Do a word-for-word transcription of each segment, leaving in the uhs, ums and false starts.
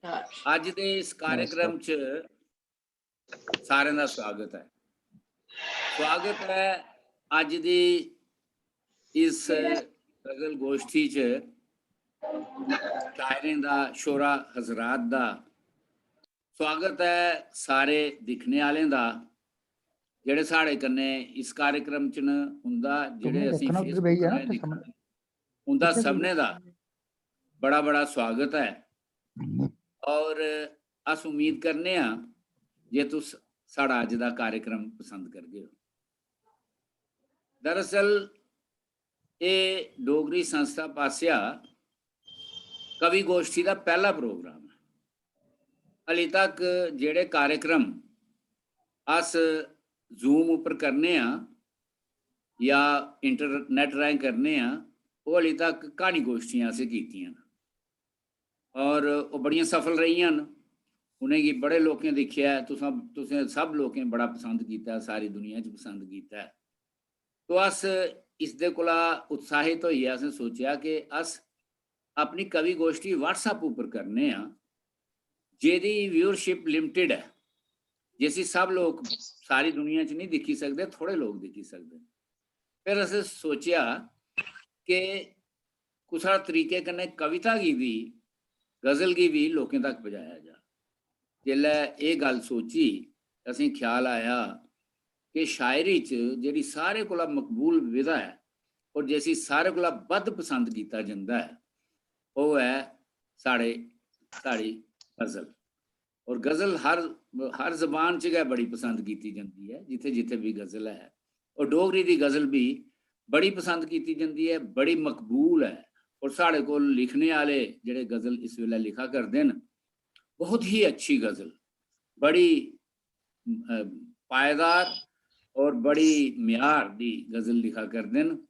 अज्ज दे इस कार्यक्रम च सारें दा स्वागत ऐ। स्वागत ऐ अज्ज दी इस गजल गोश्ठी च शायरें दा, शोरा हजरात दा। स्वागत ऐ सारे दिक्खने आह्लें दा, जेह्ड़े साढ़े कन्नै इस कार्यक्रम च न, उं'दा, जेह्ड़े तुमने असें देखना उद्धर Facebook बेही जा ना राहें ते दिक्खा सामने। दे, उं'दा इत्थै बेही सभनें दा बड़ा बड़ा स्वागत ऐ। और अस उम्मीद करने आं जे तुस साढ़ा अज्ज दा कार्यक्रम पसंद करगे ओ। दरअसल एह् डोगरी संस्था पासेआ कवि गोश्ठी दा पैह्ला प्रोग्राम ऐ। हली तक जेह्ड़े कार्यक्रम अस Zoom उप्पर करने आं जां internet राहें करने आं, ओह् हली तक क्हानी गोश्ठियां असें कीतियां न और ओह् बड़ियां सफल रेहियां न। उ'नेंगी बड़े लोकें दिक्खेआ ऐ, तुसां, तुसें सब लोकें बड़ा पसंद कीता ऐ, सारी दुनिया च पसंद कीता ऐ। तो अस इसदे कोला उत्साहित होइयै असें सोचेआ कि अस अपनी कवि गोश्ठी WhatsApp उप्पर करने आं, जेह्दी viewership limited ऐ, जिसी सब लोक सारी दुनिया च नहीं दिक्खी सकदे, थोड़े लोक दिक्खी सकदे न। फिर असें सोचेआ कि कुसै तरीके कन्नै कविता गी बी, गजल गी बी लोकें तक पजाया जा। जेल्लै एह् गल्ल सोची, असें ख्याल आया कि शायरी च जेह्ड़ी सारे कोला मकबूल विधा ऐ और जिसी सारे कोला बद्ध पसंद कीता जंदा ऐ, ओह् ऐ साढ़े, साढ़ी गजल। और गजल हर, हर जबान च गै बड़ी पसंद कीती जंदी ऐ, जित्थै जित्थै बी गजल ऐ। और डोगरी दी गजल बी बड़ी पसंद कीती जंदी ऐ, बड़ी मकबूल ऐ। और साढ़े कोल लिखने आह्ले जेह्ड़े गजल इस बेल्लै लिखा करदे न, बहुत ही अच्छी गजल, बड़ी, अ, पायदार और बड़ी म्यार दी गजल लिखा करदे न।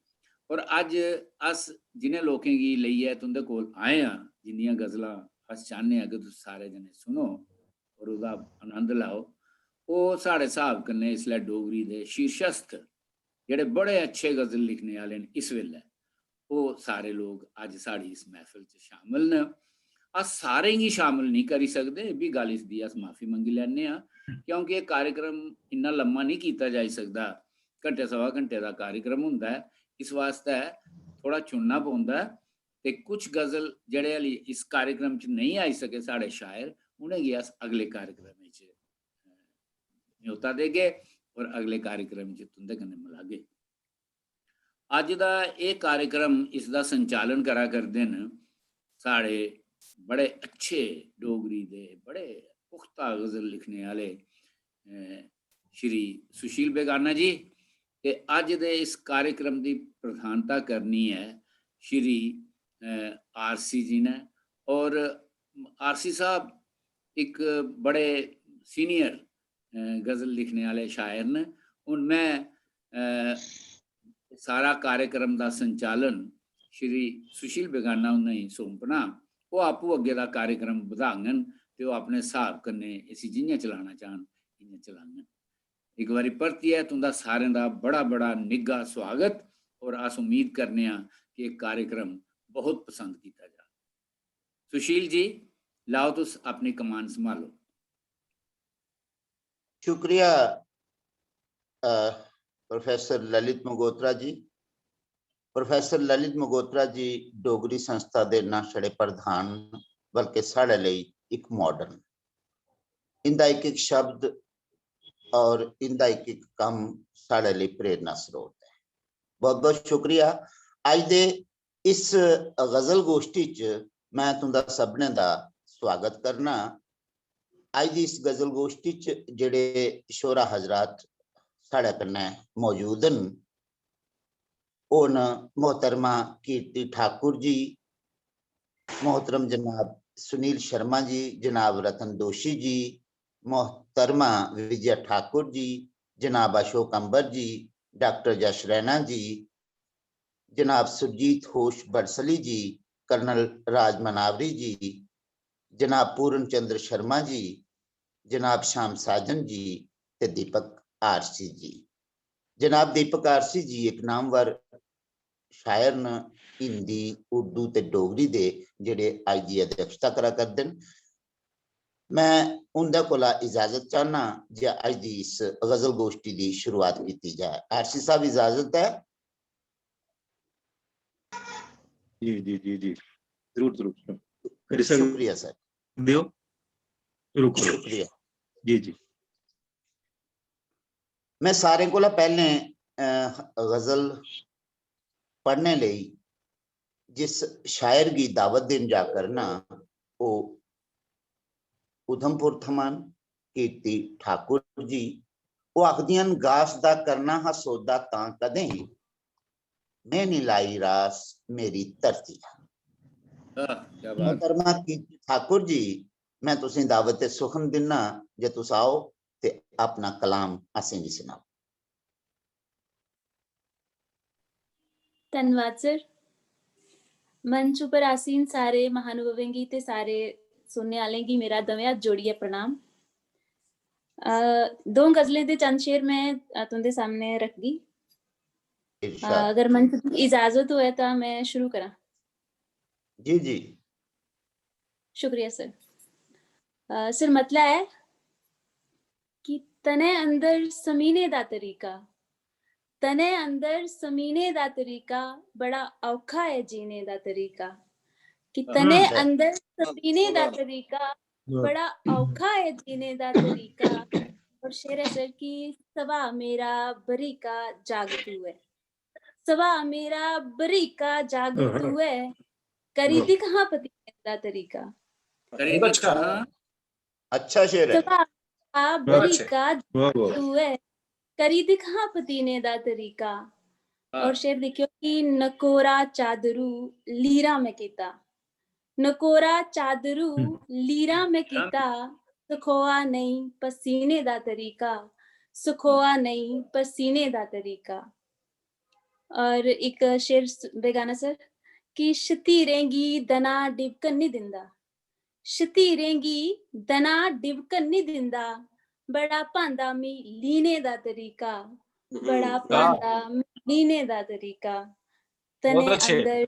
और अज्ज अस जिनें लोकें गी लेइयै तुं'दे कोल आए आं, जिंदियां गजलां अस चाह्न्ने आं कि तुस सारे जने सुनो और ओह्दा आनंद लैओ, ओह् साढ़े स्हाब कन्नै इसलै डोगरी दे शीर्षस्थ जेह्ड़े बड़े अच्छे गजल लिखने आह्ले न इस बेल्लै, ओह् सारे लोक अज्ज साढ़ी इस महफिल च शामिल न। अस सारें गी शामिल नेईं करी सकदे, एह् बी गल्ल इसदी अस माफी मंगी लैन्ने आं, क्योंकि एह् कार्यक्रम इन्ना लम्मा नेईं कीता जाई सकदा, घंटे सवा घंटे दा कार्यक्रम होंदा ऐ। इस वास्तै थोह्ड़ा चुनना पौंदा ऐ ते कुछ गजल जेह्ड़े हाली इस कार्यक्रम च नेईं आई सके साढ़े शायर, उ'नेंगी अस अगले कार्यक्रम च न्योता देगे और अगले कार्यक्रम च तुं'दे कन्नै मलागे। अज्ज दा एह् कार्यक्रम, इसदा संचालन करा करदे न साढ़े बड़े अच्छे डोगरी दे बड़े पुख्ता गजल लिखने आह्ले, अ, श्री सुशील बेगाना जी। ते अज्ज दे इस कार्यक्रम दी प्रधानता करनी ऐ श्री, अ, आरसी जी ने। और आरसी साहब इक बड़े senior, अ, गजल लिखने आह्ले शायर न। हून में, अ, सारा कार्यक्रम दा संचालन श्री सुशील बेगाना हुंदा गी सौंपना। ओह् आपूं अग्गें दा कार्यक्रम बधाङन ते ओह् अपने स्हाब कन्नै इसी जि'यां चलाना चाह्न, इ'यां चलाङन। इक बारी परतियै तुं'दा सारें दा बड़ा, बड़ा निग्घा सुआगत और अस उम्मीद करने आं कि एह् कार्यक्रम बहुत पसंद कीता जा। सुशील जी, लाओ तुस अपनी कमान संभालो। शुक्रिया, अ, प्रोफेसर ललित मगोत्रा जी। प्रोफेसर ललित मगोत्रा जी डोगरी संस्था दे ना छड़े प्रधान न, बल्कि साढ़े लेई इक model न। इंदा इक इक शब्द और इंदा इक इक कम्म साढ़े लेई प्रेरणा स्रोत ऐ। बहुत बहुत शुक्रिया। अज्ज दे इस गजल गोश्ठी च मैं तुंदा सभनें दा स्वागत करना। अज्ज दी इस गजल गोश्ठी च जेह्ड़े शोरा हजरात साढ़े कन्नै मौजूद न, ओह् न मोहतरमा कीर्ति ठाकुर जी, मोहतरम जनाब सुनील शर्मा जी, जनाब रतन दोशी जी, मोहतरमा विजय ठाकुर जी, जनाब अशोक अंबर जी, डॉक्टर यश रैना जी, जनाब सुरजीत होश बड़सली जी, कर्नल राज मनावरी जी, जनाब पूर्ण चंद्र शर्मा जी, जनाब श्याम साजन जी ते दीपक आरसी जी। जनाब दीपक आरसी जी इक नामवर शायर न, हिंदी, उर्दू ते डोगरी दे, जेह्ड़े अज्ज दी अध्यक्षता करा करदे न। मैं उं'दे कोला इजाजत चाहना जे अज्ज दी इस गजल गोश्ठी दी शुरुआत कीती जाए। आरसी साहब, इजाजत है? जी जी जी जी, जरूर जरूर। मेरी सर शुक्रिया सर। दियो, रुको। शुक्रिया। जी जी। मैं सारें कोला पैह्लें, अ, गजल पढ़ने लेई जिस शायर गी दावत देन जा करना, ओह् उधमपुर थमां न, कीर्ति ठाकुर जी। ओह् आखदियां न, "गास दा करना हा सौदा तां कदें, में निं लाई रास मेरी धरती।" वाह, क्या बात। मोहतरमा कीर्ति ठाकुर जी, मैं तुसें दावत सुखन दिन्ना जे तुस आओ ते अपना कलाम असेंगी सनाओ। धन्यवाद सर। मंच उप्पर आसीन सारे महानुभवें गी ते सारे सुनने आह्लें गी मेरा दमें हत्थ जोड़ियै प्रणाम। अ, दो गजलें दे चंद शेर में, अ, तुं'दे सामने रखगी। अ, इरशाद। अगर मंच दी इजाजत होऐ तां में शुरू करां। जी जी। शुक्रिया सर। अ, सर, मतला ऐ कि तने अंदर समीने दा तरीका, तने अंदर समीने दा तरीका बड़ा औखा ऐ जीने दा तरीका, कि तने हम्म। अंदर समीने दा तरीका बड़ा औखा ऐ जीने दा तरीका। और शेर ऐ सर कि सवा मेरा बरीका जागतू ऐ, सवा मेरा बरीका जागतू ऐ, करी दिख हां पतीने दा तरीका। करी दिख हां। अच्छा शेर है। सवा मेरा बरीका जागतू ऐ, करी दिख हां पतीने दा तरीका। और शेर दिक्खेओ कि नकोरा चादरू लीरा में कीता, नकोरा चादरू लीरा में कीता, सखोआ नेईं पसीने दा तरीका, सखोआ नेईं पसीने दा तरीका। और इक शेर स-, बेगाना सर, कि शतीरें गी दना डिबकन निं दिंदा, शतीरें गी दना डिबकन निं दिंदा, बड़ा भांदा मी लीने दा तरीका, बड़ा भांदा मी लीने दा तरीका, तने अंदर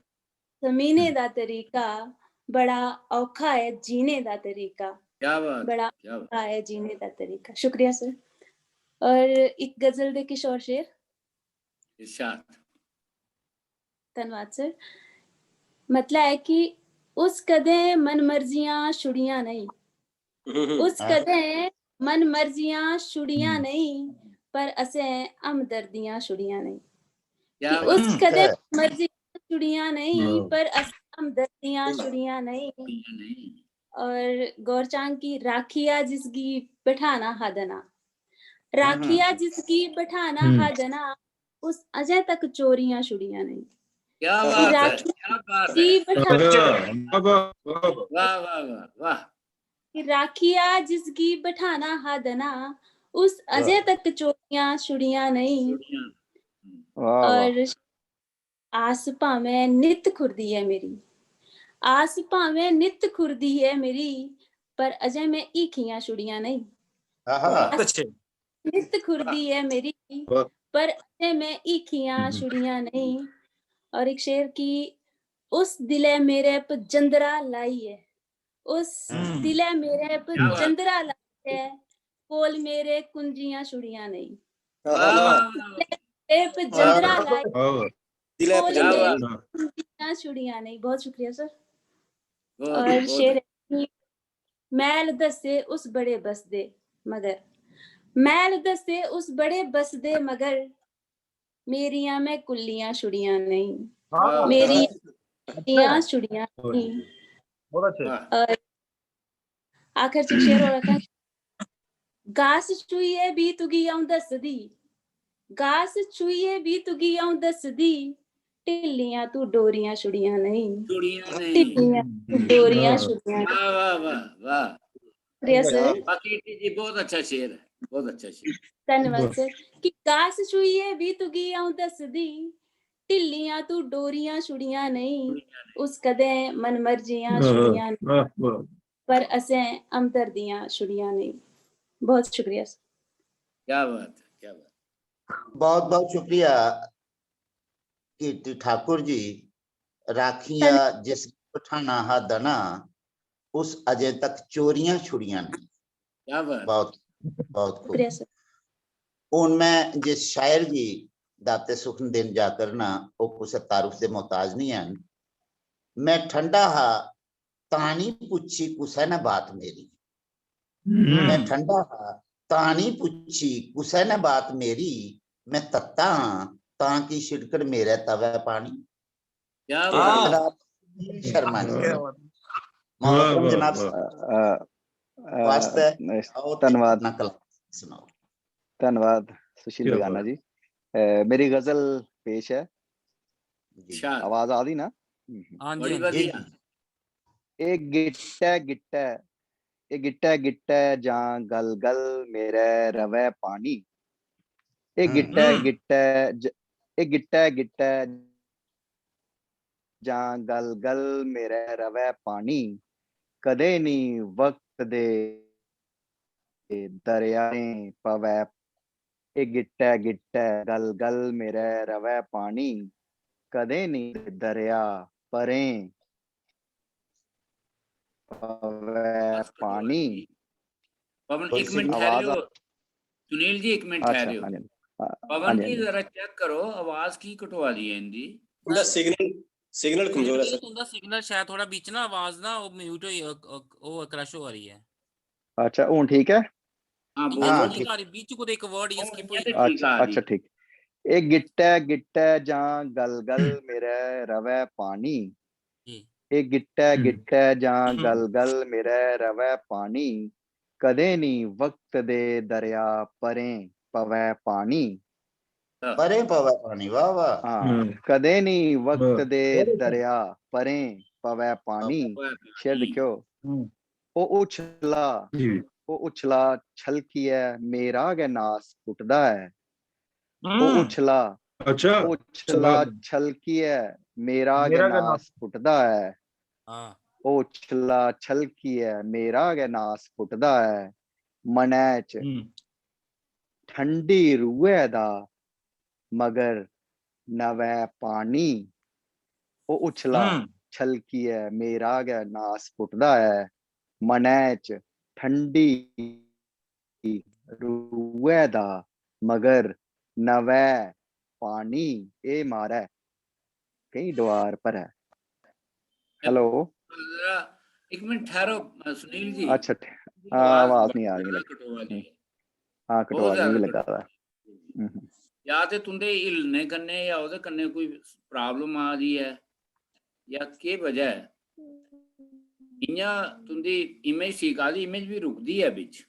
समीने दा तरीका, बड़ा औखा ऐ जीने दा तरीका, क्या बात, बड़ा क्या बात। औखा ऐ जीने दा तरीका। शुक्रिया सर। और इक गजल दे किश और शेर। इरशाद। धन्यवाद सर। मतला ऐ कि उस कदें मन मर्जियां छुड़ियां नेईं, उस कदें मन मर्जियां छुड़ियां नेईं, पर असें हमदर्दियां छुड़ियां नेईं। क्या कि बात। उस कदें हम्म। मर्जियां छुड़ियां नेईं, पर असें हमदर्दियां छुड़ियां नेईं। नहीं। और गौरचांद की राखिया जिसगी बैठाना हा दना, राखिया जिसगी बैठाना हा दना, उस अजें तक चोरियां छुड़ियां नेईं। क्या कि बात है, राखी क्या बात है। की बैठाना वाह, वाह, वाह, वाह। वाह, वाह, वाह, वाह। कि राखिया जिसगी बैठाना हा दना, उस अजें तक चोरियां छुड़ियां नेईं। छुड़ियां। वाह, वाह। और आस भावें नित खुरदी ऐ मेरी, आस भावें नित खुरदी ऐ मेरी, पर अजें में हीखियां छुड़ियां नेईं। आहा। अच्छे। नित खुरदी ऐ मेरी, वाह। पर अजें में हीखियां हम्म। छुड़ियां नेईं। और इक शेर कि उस दिलै मेरे प जंदरा लाइयै, उस हम्म। दिलै मेरे प क्या बात। जंदरा लाइयै, कोल मेरे कुंजियां छुड़ियां नेईं। वाह, वाह, वाह। मेरे प जंदरा लाइयै, वाह, वाह। दिलै कोल क्या मेरे बात। कुंजियां छुड़ियां नेईं। बहुत शुक्रिया सर। बहुत, और बहुत। शेर है कि मैल दस्से उस बड़े बसदे मगर, मैल दस्से उस बड़े बसदे मगर, मेरियां में कुल्लियां छुड़ियां नेईं, वाह। मेरी कुल्लियां छुड़ियां नेईं। बहुत अच्छे। वाह। और आखिर च शेर और आखां, गास छुइयै बी तुगी अ'ऊं दसदी, गास छुइयै बी तुगी अ'ऊं दसदी, ढिल्लियां तू डोरियां छुड़ियां नेईं, छुड़ियां नेईं। ढिल्लियां तू डोरियां वाह। छुड़ियां नेईं। वाह, वाह, वाह, वाह। शुक्रिया सर। बाकी जी बहुत अच्छा शेर है, बहुत अच्छा शेर। धन्यवाद सर। कि गास छुइयै बी तुगी अ'ऊं दसदी, ढिल्लियां तू डोरियां छुड़ियां नेईं, उस कदें मन मर्जियां छुड़ियां नेईं, वाह, वाह। पर असें हमदर्दियां छुड़ियां नेईं। बहुत शुक्रिया सर। क्या बात है, क्या बात। बहुत बहुत शुक्रिया कीर्ति ठाकुर जी। राखिया जिस बठाना हा दना, उस अजें तक चोरियां छुड़ियां नहीं। क्या बात। बहुत बहुत खूब। शुक्रिया सर। हून मैं जिस शायर गी दाते सुखन देन जा करना, ओह् कुसै तारुफ दे मोहताज नहीं हैन। मैं ठंडा हा, तां नहीं पुच्छी कुसै ने बात मेरी। मैं ठंडा हा, तां नहीं पुच्छी कुसै ने बात मेरी। मैं तत्ता हां, तां की छिड़कड़ मेरे तवै पानी। क्या तो बात। रंगदार शर्मा जी। क्या बात। मोहतरम वाह, जनाब वाह। साहब, अ, अ, वास्तै नेक्स्ट, आओ, धन्यवाद। अपना कलाम सुनाओ। धन्यवाद सुशील क्या बेगाना बात। जी। अ, मेरी गजल पेश है। जी। शाह, आवाज आ रही ना? हम्म, हम्म। हाँ जी, बड़ी हाँ जी। जी, वधिया। जी। ए गिट्टै गिट्टै, ए गिट्टै गिट्टै जां गल गल मेरै रवै पानी। ए हम्म। गिट्टै हम्म। गिट्टै ज-, ए गिट्टै गिट्टै जां गल गल मेरै रवै पानी। कदें नी वक्त दे दरेआएं पवै, ए गिट्टै गिट्टै गल गल मेरै रवै पानी। कदें नी दरेआ परें पवै बस कटोआ पानी। जी। पवन, थोड़ी एक सी मिनट आवाज ठहरियो। आ- सुनील जी, एक मिनट अच्छा, ठहरियो। हाँ जी, हाँ, हाँ पवन जी, हाँ जी, जी। जरा चेक करो, आवाज की कटवा दी है इनदी। उंदा सिग्नल, सिग्नल कमजोर है सुनील, सर। तुंदा सिग्नल शायद थोड़ा बीच ना आवाज ना, वो म्यूट होई, अ, अ, वो क्रश हो रही है। अच्छा, हून ठीक है? हाँ, इ'यां बोलो। हाँ, थोड़ी ठीक। आ रही, बीच को एक वर्ड इस हून की इ'यां पूरी ते ठीक अच्छा, आ रही। अच्छा, ठीक। ए गिट्टै गिट्टै जां गल गल मेरै रवै पानी। जी। ए गिट्टै हम्म। गिट्टै जां हम्म। गल गल मेरै रवै पानी। कदें नी वक्त दे दरेआ परें पवै पानी। परें पवै पानी, वाह, वाह। हाँ, हम्म। कदें नी वक्त वाह। दे Very good। दरेआ परें पवै पानी। पवै शेर पानी। दिक्खेओ। हम्म। ओ उछला, जी। ओ उछला छलकियै मेरा गै नास पुटदा ऐ। ओ हम्म। उछला, अच्छा, ओ उछला शाबाश। छलकियै मेरा गै मेरा गै नास। नास पुटदा ऐ। हाँ। ओ उछला छलकियै मेरा गै नास पुटदा ऐ। मनै च हम्म। ठंडी रूहै दा मगर नवै पानी। ओ उछला हम्म। छलकियै मेरा गै नास पुटदा ऐ। मनै च ठंडी रूहै दा मगर नवै पानी ए मारै केईं डुआर भरै। हेलो। जरा एक मिनट ठहरो, अ, सुनील जी। अच्छा, ठ-, तुंदी हाँ, आवाज आवाज बड़ी नहीं आ रही ज्यादा लग-, कटोआ दी हम्म। है। हाँ, बहुत कटोआ दी ज्यादा मिगी लग्गा कटोआ दा। दी है। हम्म, हम्म। या ते तुंदे हिलने कन्नै या ओह्दे कन्नै कोई प्रॉब्लम आ दी ऐ, या केह् वजह ऐ? इ'यां तुंदी इमेज ठीक आ दी, इमेज भी रुकदी ऐ बिच।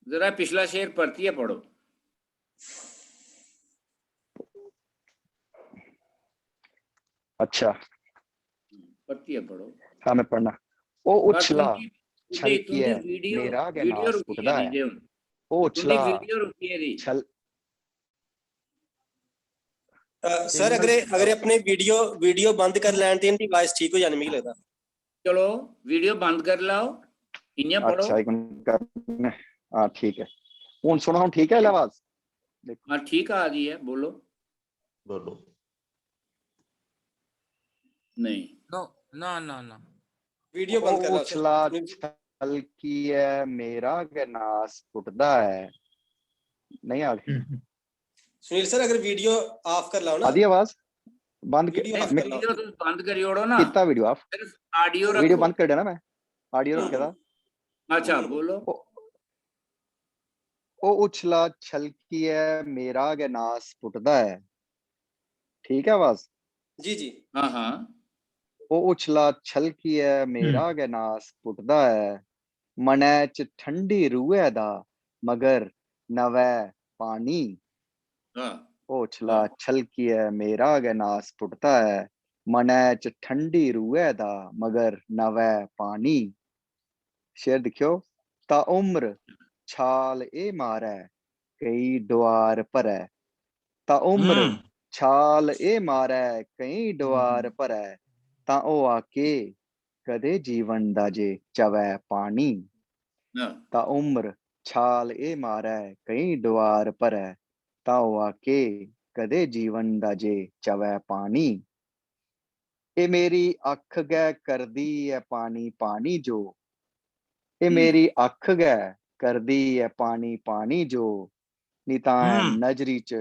जरा पिछला शेर परतियै पढ़ो। अच्छा। परतियै पढ़ो। हाँ, मैं पढ़ना। ओ पर उछला तुंदी, तुंदी, तुंदी छलकियै वीडियो, मेरा गै वीडियो नास रुकी पुटदा गेदी ऐ। जे हून। ओ तुंदी उछला वीडियो रुकी गेदी। छल- अ, सर, अगर, अगर अपने वीडियो, वीडियो बंद कर लैन ते इंदी आवाज ठीक हो जानी, मिगी लगदा। चलो, वीडियो बंद कर लाओ, इ'यां पढ़ो। अच्छा, एक मिनट कर-, हाँ, ठीक है। हून सुनो, हून ठीक है आवाज? देखो। हाँ, ठीक आ रही है, बोलो। बोलो। नहीं। No, ना, ना, ना। वीडियो बंद कर ओ लो, सर। उछला छलकियै मेरा गै नास पुटदा ऐ। नहीं आ रही? हम्म। सुनील सर, अगर वीडियो ऑफ कर लाओ ना। आदी आवाज? बंद क-, वीडियो ऑफ मैं कर लाओ। वीडियो तुम बंद करी ओड़ो ना, कितना वीडियो ऑफ? सिर्फ ऑडियो वीडियो रखो। बंद कर देना मैं। ऑडियो रखे दा। अच्छा, बोलो। ओ, ओ उछला छलकियै मेरा गै नास पुटदा ऐ। ठीक है आवाज? जी, जी। हाँ, हाँ। ओ उछला छलकियै मेरा हम्म। गै नास पुटदा ऐ। मनै च ठंडी रूहै दा मगर नवै पानी। हाँ। ओ उछला छलकियै मेरा गै नास पुटदा ऐ। मनै च ठंडी रूहै दा मगर नवै पानी। शेर दिक्खेओ। ता उम्र छाल ए मारै, केई डुआर भरै। ता उम्र हम्म। छाल ए मारै, केई डुआर हम्म। भरै। ता होआ केह् कदे जीवन दा जे चवै पानी। हाँ। ता उम्र छाल ए मारै, केई डुआर भरै। ता होआ केह् कदे जीवन दा जे चवै पानी। एह् मेरी अक्ख गै करदी ऐ पानी पानी जो, एह् मेरी अक्ख गै करदी ऐ पानी पानी जो, निं तां ऐ हम्म। नजरी च,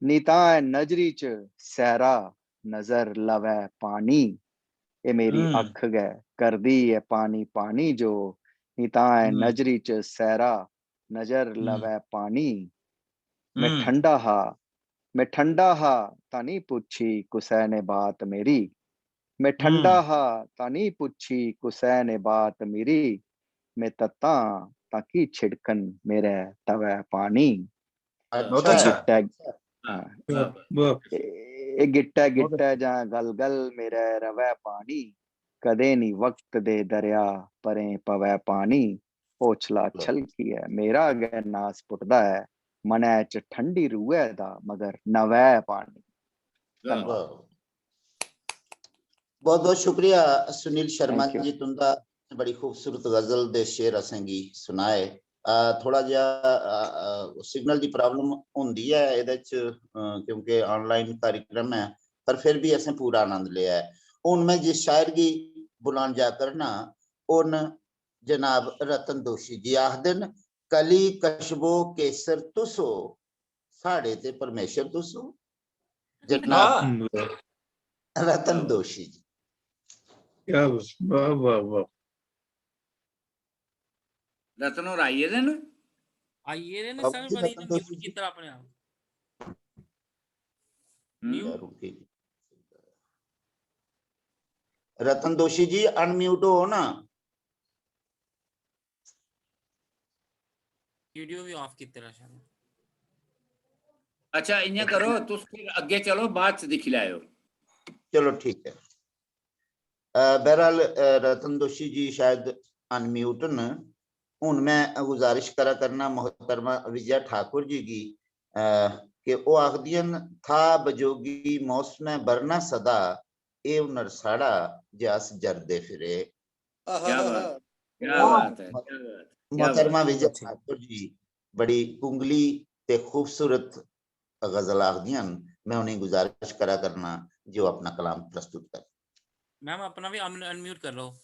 निं तां ऐ नजरी च सैरा नजर लवै पानी। एह् मेरी हम्म। अक्ख गै करदी ऐ पानी पानी जो, निं तां ऐ हम्म। नजरी च सैरा नजर हम्म। लवै पानी। में हम्म। ठंडा हा, में ठंडा हा, तां निं पुच्छी कुसै ने बात मेरी। में ठंडा हम्म। हा, तां निं पुच्छी कुसै ने बात मेरी। में तत्ता, तां की छिड़कन मेरे तवै पानी। बहुत अच्छा। अच्छा। गिट्टै, हां। वाह, वाह। एह्, एह् गिट्टै बहुत गिट्टै अच्छा। जां गल गल मेरै रवै पानी। कदें निं वक्त दे दरेआ परें पवै पानी। हौसला छलकियै मेरा गै नास पुटदा ऐ। मनै च ठंडी रूहै दा मगर नवै पानी। धन्नवाद। वाह। बहुत बहुत शुक्रिया सुनील शर्मा Thank you। जी, तुंदा बड़ी खूबसूरत गजल दे शेर असेंगी सुनाए। अ, थोड़ा जेहा, अ, अ, सिग्नल दी प्रॉब्लम होंदी ऐ एह्दे च, अ, क्योंकि ऑनलाइन कार्यक्रम ऐ, पर फिर भी असें पूरा आनंद लेआ ऐ। हून में जिस शायर गी बुलान जा करना, उन जनाब रतन दोशी जी आखदे न, "कली कशबो केसर तुस ओ, साढ़े ते परमेश्वर तुस ओ।" जनाब वाह। रतन दोशी जी। क्या बात, वाह, वाह, वाह। रतन होर आई गेदे न? आई गेदे न बाबू सर, जी, पर रतन इ'नें दोशी म्यूट जी। कीते दा अपने आप। हम्म। म्यूट। यार, रुकी। रतन दोशी जी, अनम्यूट हो ना। वीडियो भी ऑफ कीते दा शायद। अच्छा, इ'यां करो, तुस फिर अग्गें चलो, बाद च दिक्खी लैएओ। चलो, ठीक ऐ। अ, बहरहाल, अ, रतन दोशी जी शायद अनम्यूट न। हून मैं गुजारिश करा करना मोहतरमा विजया ठाकुर जी गी, अ, कि ओह् आखदियां न, "था बजोगी मौसमै बरना सदा, एह् हुनर साढ़ा जे अस जरदे फिरे।" क्या बात, क्या वाह। बात है, क्या बात, क्या बात। मोहतरमा विजय ठाकुर जी बड़ी कुंगली ते खूबसूरत गजल आखदियां न। मैं उ'नेंगी गुजारिश करा करना जे ओह् अपना कलाम प्रस्तुत करन। मैम, अपना भी अन-, अनम्यूट कर लो।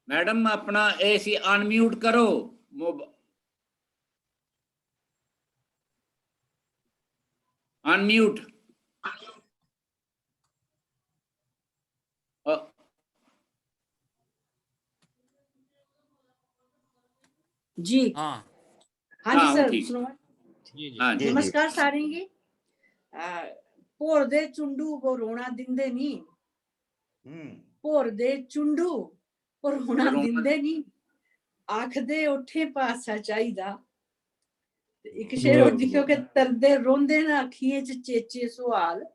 मैडम, अपना एसी अनम्यूट करो। मोब-, अनम्यूट। अ, जी। हाँ। हाँ जी हाँ, सर, ठीक। सुनो। जी, जी। हाँ जी। जी, जी। नमस्कार सारें गी। आ, भोर दे चुंडू को रोना दिंदे नी। हम्म। भोर दे चुंडू को रोना रोना। दिंदे नी। आखदे ओठें पासा चाहिदा। ते इक शेर होर वाह, दिक्खेओ कि वाह। तरदे रौंह्दे न अक्खियें च चेचे सुआल।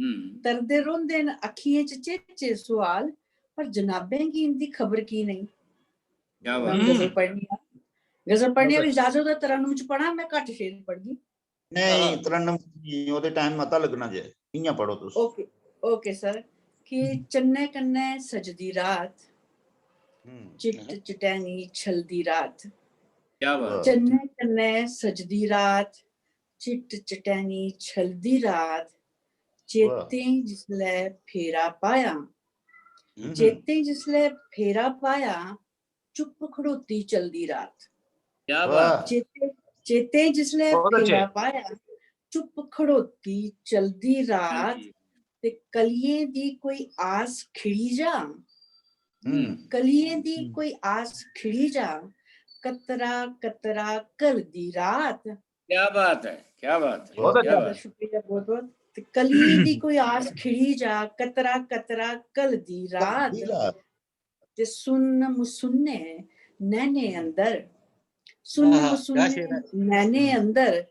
हम्म। तरदे रौंह्दे न अक्खियें च चेचे सुआल, पर जनाबें गी इंदी खबर की नेईं? क्या मैं बात। हून गजल हम्म। पढ़नी आ। गजल पढ़नी आ, बहुत इजाजत दो, तरन्नुम च पढ़ां, मैं घट्ट शेर पढ़गी। नहीं, हाँ। तरन्नुम नहीं, ओह्दे टाइम मता लगना जे, इ'यां पढ़ो तुस। Okay, okay sir. कि चन्नै कन्नै सजदी रात, हम्म। चिट्ट चटैनी छलदी रात। क्या बात। वाह। चन्नै कन्नै सजदी रात, चिट्ट चटैनी छलदी रात। वाह। चेतें जिसलै फेरा पाया, हम्म। चेतें जिसलै फेरा पाया, चुप्प खड़ोती चलदी रात। क्या वाह। बात है। चेतें, चेतें जिसलै बहुत अच्छे। फेरा पाया, चुप्प खड़ोती चलदी रात। जी। ते कलियें दी कोई आस खिड़ी जा, हम्म। कलियें दी हम्म। कोई आस खिड़ी जा, कतरा कतरा घलदी रात। क्या बात है, क्या बात है, बहुत क्या अच्छा। बात। शुक्रिया, बहुत बहुत। ते कलियें दी कोई आस खिड़ी जा, कतरा कतरा घलदी रात। घलदी रात। ते सुन्न मुसुन्ने नैने अंदर, सुन्न आहा, क्या मुसुन्ने शेर है। नैने हम्म। अंदर,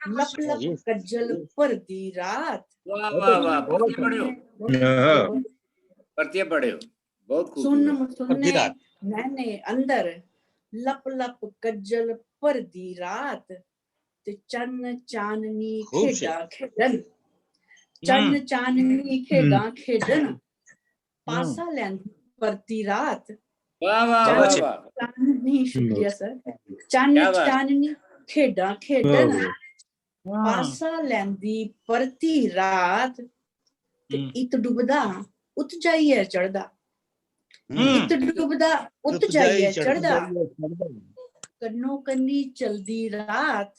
लप लप जी। कज्जल भरदी रात। वाह, बहुत वाह, अच्छा, वाह, बहुत परतिए अच्छा। पढ़ेओ, हाँ। परतिए पढ़ेओ, बहुत सुन्न खूबसूरत। भरदी मुसुन्ने रात। नैने अंदर, लप लप कज्जल भरदी रात। ते चन्न चाननी खूब शे-, खेडां खेडन, चन्न हम्म। चाननी हम्म। खेडां खेडन, हम्म। पासा लैंदी परती रात। वाह, वाह, चन्न वाह, अच्छे। वाह। चाननी, शुक्रिया हम्म। सर, चन्न क्या बात। चाननी खेडां वाह, खेडन, वाह। पासा लैंदी परती रात। ते इत डुबदा उत जाइयै चढ़दा। इत डुबदा उत जाइयै चढ़दा। कन्नो कन्नी चलदी रात,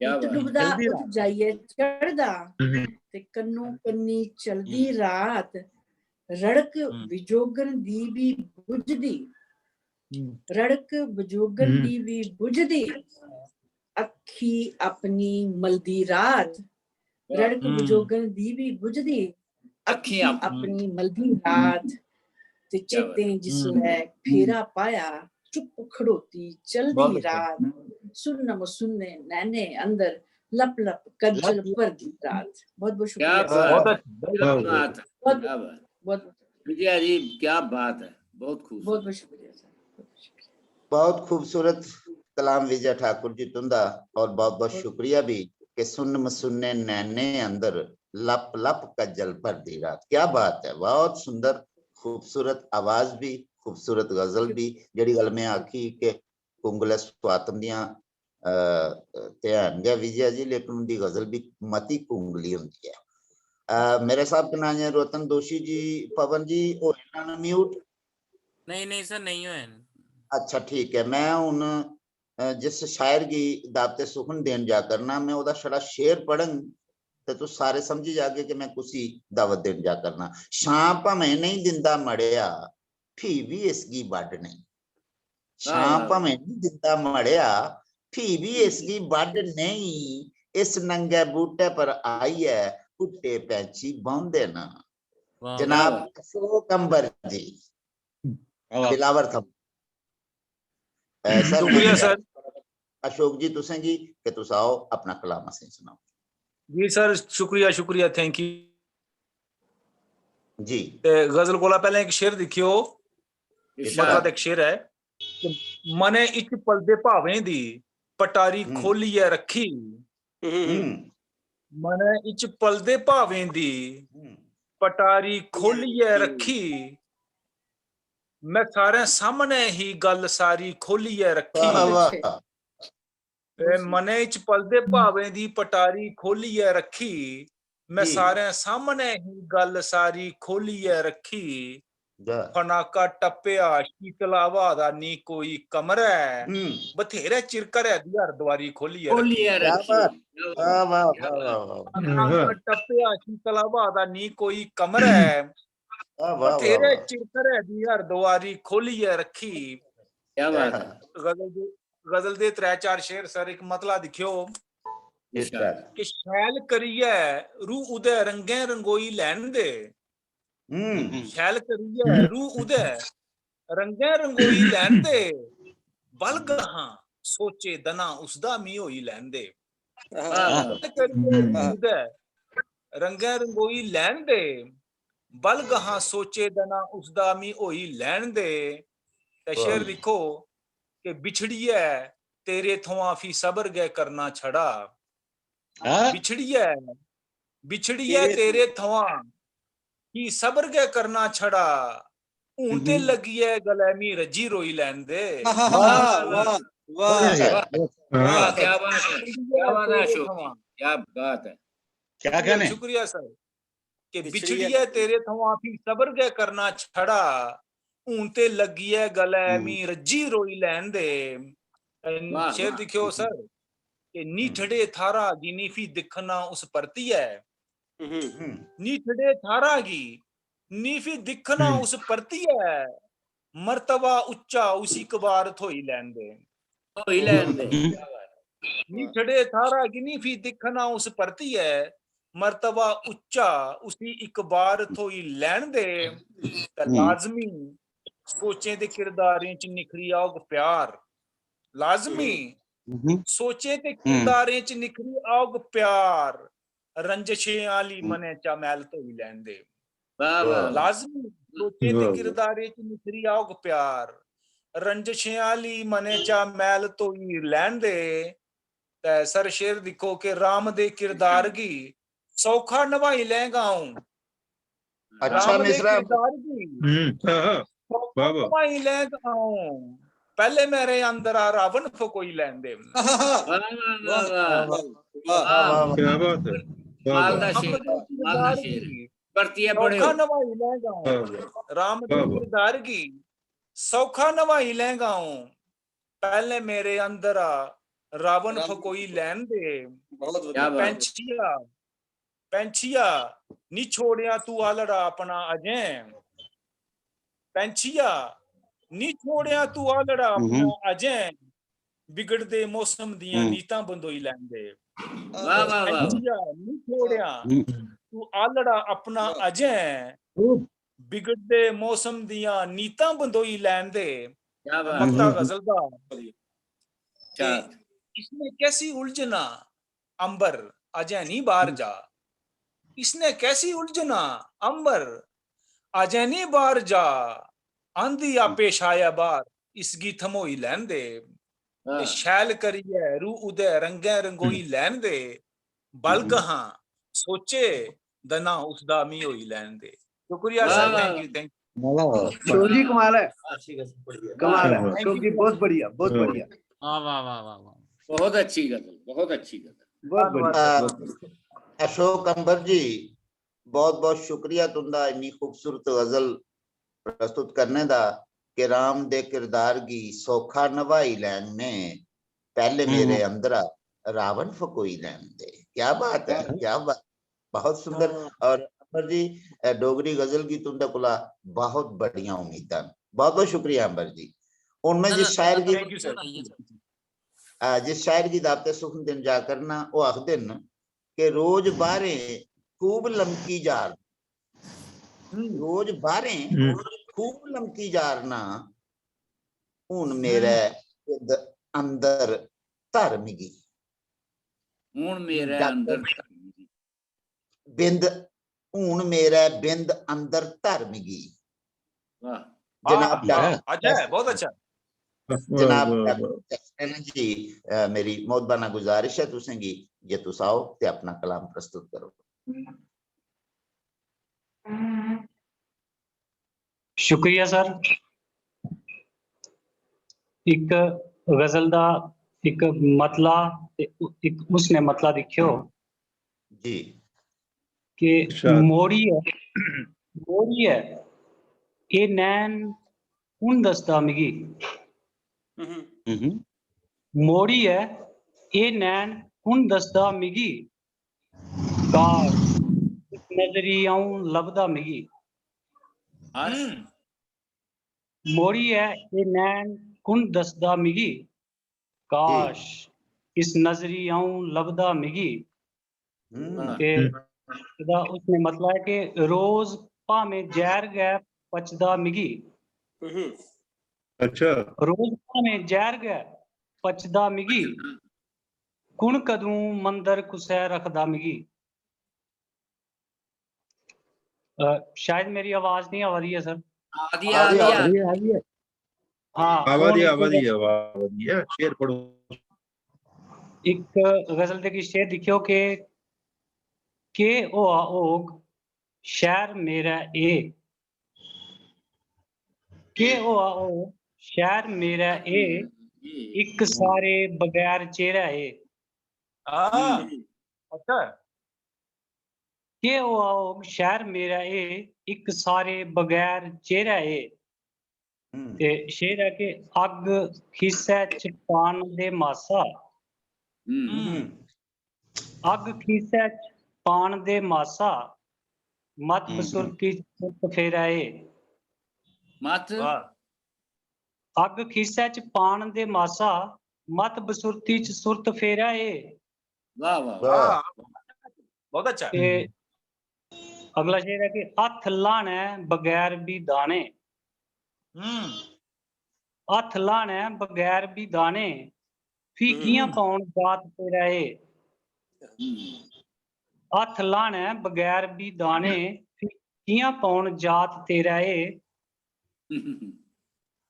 इत डुबदा उत जाइयै चढ़दा। ते कन्नो कन्नी चलदी रात, रड़क विजोगन दी बी बुझदी, रड़क विजोगन दी बी बुझदी, अक्खी अपनी मलदी रात, रड़क विजोगन दी बी बुझदी, अक्खी अपनी मलदी रात। ते चेतें जिसलै फेरा पाया, चुप खड़ोती चलदी रात, सुन्नम सुन्ने नैने अंदर लप लप कज्जल भरदी रात। बहुत बहुत शुक्रिया। बहुत अच्छा, बहुत बहुत बहुत विजया जी, क्या बात है, बहुत खूबसूरत। बहुत बहुत शुक्रिया सर। बहुत खूबसूरत कलाम विजय ठाकुर जी तुंदा, और बहुत बहुत शुक्रिया भी कि सुन्न मसुन्ने नैने अंदर लप लप कज्जल भरदी रात। क्या बात है, बहुत सुंदर, खूबसूरत आवाज भी, खूबसूरत गजल भी। जेड़ी गल मैं आखी कि कुंगले सुआतम दियां ते हैन गै विजय जी, लेकिन उंदी गजल भी मती कुंगली होंदी ऐ। मेरे स्हाब कन्नै रोतन दोशी जी, पवन जी होए ना म्यूट? नहीं, नहीं सर, नहीं होए। अच्छा, ठीक है। मैं हूं जिस शायर गी दावते सुखन देन जा करना, मैं ओदा छड़ा शेर पढ़ंग ते तुस सारे समझी जागे कि मैं कुसी दावत देन जा करना। छां भावें नहीं दिंदा मड़ेआ, फ्ही भी इसगी बड्ड नहीं। छां भावें नहीं दिंदा मड़ेआ, फ्ही भी इसगी बड्ड नहीं। इस नंगे बूटे पर आइयै भुट्टे पैंछी बौंहदे न। जनाब अशोक अंबर जी, दिलावर थम। शुक्रिया सर। अशोक जी, तुसें गी कि तुस आओ, अपना कलाम असें सुनाओ। जी सर, शुक्रिया, शुक्रिया, thank you। जी। ते गजल कोला पैह्लें इक शेर दिक्खेओ, मक्का दा इक शेर ऐ। मनै इच पलदे भावें दी पटारी खोलियै रक्खी। मनै इच पलदे भावें दी पटारी खोलियै रक्खी। मैं सारें सामनै ही गल्ल सारी खोलियै रक्खी। ते मनै इच पलदे भावें दी पटारी खोलियै रक्खी। मैं सारें सामनै ही गल्ल सारी खोलियै रक्खी। फनाका टप्पेआ शीतल हवा दा नी कोई कमरा ऐ। बथेरे चिर घरै दी हर दुआरी खोलियै रक्खी। खोलियै रक्खी। वाह, वाह, वाह, वाह, वाह। फनाका टप्पेआ शीतल हवा दा नी कोई कमरा ऐ। बथेरे चिर घरै दी हर दुआरी खोलियै रक्खी। क्या बात है। गजल दे, गजल दे त्रै चार शेर सर, इक मतला दिक्खेओ इरशाद। कि शैल करियै रूह उदे रंगें रंगोई लैन दे। हम्म। शैल करियै रूह उदे रंगें रंगोई लैन दे। बलग हां सोचे दना उसदा मी होई लैन दे। हाँ। शैल करियै रूह उदे रंगें रंगोई लैन दे। बलग हां सोचे दना उसदा मी होई लैन दे। ते शेर दिक्खो कि बिछड़ियै तेरे थमां फ्ही सबर गै करना छड़ा। बिछड़ियै, बिछड़ियै तेरे थमां फ्ही सबर गै करना छड़ा। हून ते लग्गियै गलै मी रज्जी रोई लैन दे। वाह, वाह, वाह। वाह, क्या बात है, क्या बात है अशोक, क्या बात है। क्या कहने? शुक्रिया सर। कि बिछड़ियै तेरे थमां फ्ही सबर गै करना छड़ा। हून ते लग्गियै गलै मी रज्जी रोई लैन दे। शेर दिक्खेओ सर, कि निठड़े थारा गी नी फ्ही दिक्खना उस परतियै। निठड़े थारा गी नी फ्ही दिक्खना उस परतियै। मर्तबा उच्चा उसी इक बार थ्होई लैन दे। थ्होई लैन दे। निठड़े थारा गी नी फ्ही दिक्खना उस परतियै। मर्तबा उच्चा उसी इक बार थ्होई लैन दे। ते लाजमी सोचें ते किरदारें च निखरी औग प्यार। लाजमी सोचें ते किरदारें च निखरी औग प्यार। रंजशें आह्ली मनै चा मैल धोई लैन दे। लाजमी सोचें ते किरदारें च निखरी औग प्यार। रंजशें आह्ली मनै चा मैल धोई लैन दे। ते सर शेर दिक्खो कि राम दे किरदार गी सौखा नभाई लैंग अ'ऊं। अच्छा मिसरा। किरदार गी सौखा नभाई लैंग अ'ऊं। पैह्ले मेरे अंदरा रावण फकोई लैन दे। क्या बात है। राम दे किरदार गी परतियै सौखा पढ़ेओ। नवाई लैंगा अ'ऊं। राम दे वाह, वाह। किरदार गी सौखा नवाई लैंगा अ'ऊं। पैह्लें मेरे अंदर आ रावण रावण फकोई लैन दे। बहुत क्या बात है। पैंछिया, पैंछिया, नी छोड़िया तू आलड़ा अपना अजें। पैंछिया, नी छोड़िया तू आलड़ा अपना अजें। बिगड़दे मौसम दियां हम्म। नीतां बंदोई लैन दे। वाह वाह वाह। पैंछिया, नी छोड़िया हम्म। तू आलड़ा अपना वाह। अजें। बिगड़दे मौसम दियां नीतां बंदोई लैन दे। क्या बात मक्ता है। हम्म। गजल दा। क्या ते इसने कैसी उलझना अंबर, अजें नहीं बाहर जा। इसने कैसी उलझना अंबर, अजें नहीं बाहर जा। आंधी आपे छाया बाहर, इसगी थमोई लैन दे। ते हाँ। शैल करियै रू उदे रंगें रंगोई लैन दे। बल कहाँ सोचे दना उसदा मी होई लैन दे। शुक्रिया वाह, सर, वाह, thank वाह। you, thank you। वाह, वाह। शिव जी कमाल है, अच्छी गजल पढ़ी है। कमाल क्या है, बात। शिव जी बहुत बढ़िया, बहुत वाह। बढ़िया। वाह वाह वाह वाह वाह। बहुत अच्छी गजल, बहुत अच्छी गजल। बहुत बढ़िया, धन्यवाद। बहुत बढ़िया। अशोक अंबर जी, बहुत बहुत शुक्रिया तुंदा इन्नी खूबसूरत गजल प्रस्तुत करने दा कि राम दे किरदार गी सौखा नभाई लैन ने, पैह्ले हम्म। मेरे अंदरा रावण फकोई लैन दे। क्या बात है, क्या बात, बहुत सुंदर। और अंबर जी, अ, डोगरी गजल गी तुंदे कोला बहुत बड़ियां उम्मीदां न। बहुत बहुत शुक्रिया अंबर जी। हुन मैं जिस शायर गी Thank you, sir. अ, जिस शायर गी दावते सुखन दिन जा करना, ओह् आखदे न कि रोज बाहरें खूब लमकी जारना, रोज बाहरें खूब लमकी जारना, हुन मेरे बिंद अंदर धर मिगी। हून मेरे डॉक्टर अंदर बिंद, हुन मेरे बिंद अंदर धर मिगी। वाह। जनाब वाह, डॉक्टर अच्छा है, बहुत अच्छा। जनाब वाह, वाह, डॉक्टर सैना जी, अ, मेरी मोहबाना गुजारिश है तुसें गी जे तुस आओ ते अपना कलाम प्रस्तुत करो। शुक्रिया सर। इक गजल दा इक मतला ते इक उसने मतला दिक्खेओ जी। कि इरशाद। मोड़ी ऐ, मोड़ी ऐ, एह् नैन कु'न दसदा मिगी? हम्म। मोड़ी ऐ, एह् नैन कु'न दसदा मिगी? काश, इस नजरी अ'ऊं लभदा मिगी। हाँ। हम्म। मोड़ी ऐ, एह् नैन कु'न दसदा मिगी? काश, इस नजरी अ'ऊं लभदा मिगी। हम्म। ते एह्दा उसने मतला ऐ कि रोज भामें जैह्र गै पचदा मिगी। अच्छा। रोज भामें जैह्र गै पचदा मिगी। कु'न कदूं मंदर कुसै रखदा मिगी? अ, शायद मेरी आवाज नहीं आवा दी है सर। आ दी, आ दी, आ दी। आ दी है। हाँ, आवा दी, हून आवा इक दी, आवा दी है। शेर पढ़ो। इक गजल दे किश शेर दिक्खेओ कि केह् होआ होग शैह्र मेरा एह्, केह् होआ होग शैह्र मेरा एह्, इक सारे बगैर चेह्रा एह्। हाँ, अच्छा। केह् होआ होग शैह्र मेरा एह्, इक सारे बगैर चेह्रा एह्। हम्म। ते शेर ऐ कि अग्ग खीसै च पान दे मासा, हम्म। हम्म। अग्ग खीसै च पान दे मासा, मत हम्म। बसुरती च सुर्त फेरा ए। मत। वाह। अग्ग खीसै च पान दे मासा, मत बसुरती च सुर्त फेरा ए। वाह, वाह, वाह। वाह। बहुत अच्छा। ते अगला शेर ऐ कि हत्थ लाने बगैर बी दाने, हम्म। हत्थ लाने बगैर बी दाने, फ्ही हम्म। कि'यां पौन जात तेरा ए। हम्म। हत्थ लाने बगैर बी दाने, फ्ही कि'यां पौन जात तेरा ए।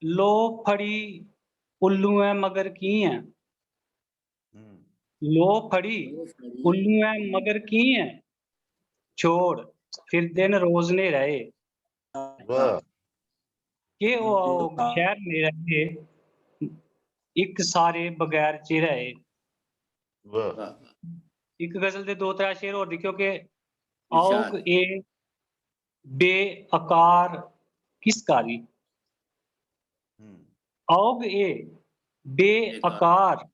लो फड़ी उल्लू ऐ मगर की ऐ, हम्म। लो फड़ी उल्लू ऐ मगर की ऐ, छोड़ फिरदे न रोज न्हेरा ए। वाह। केह् होआ होग शैह्र मेरा ए, इक सारे बगैर चेह्रा ए। वाह। वाह। इक गजल दे दो त्रै शेर होर दिक्खेओ कि इरशाद। औग ए, बेअकार किस कारी। हम्म। औग ए बेअकार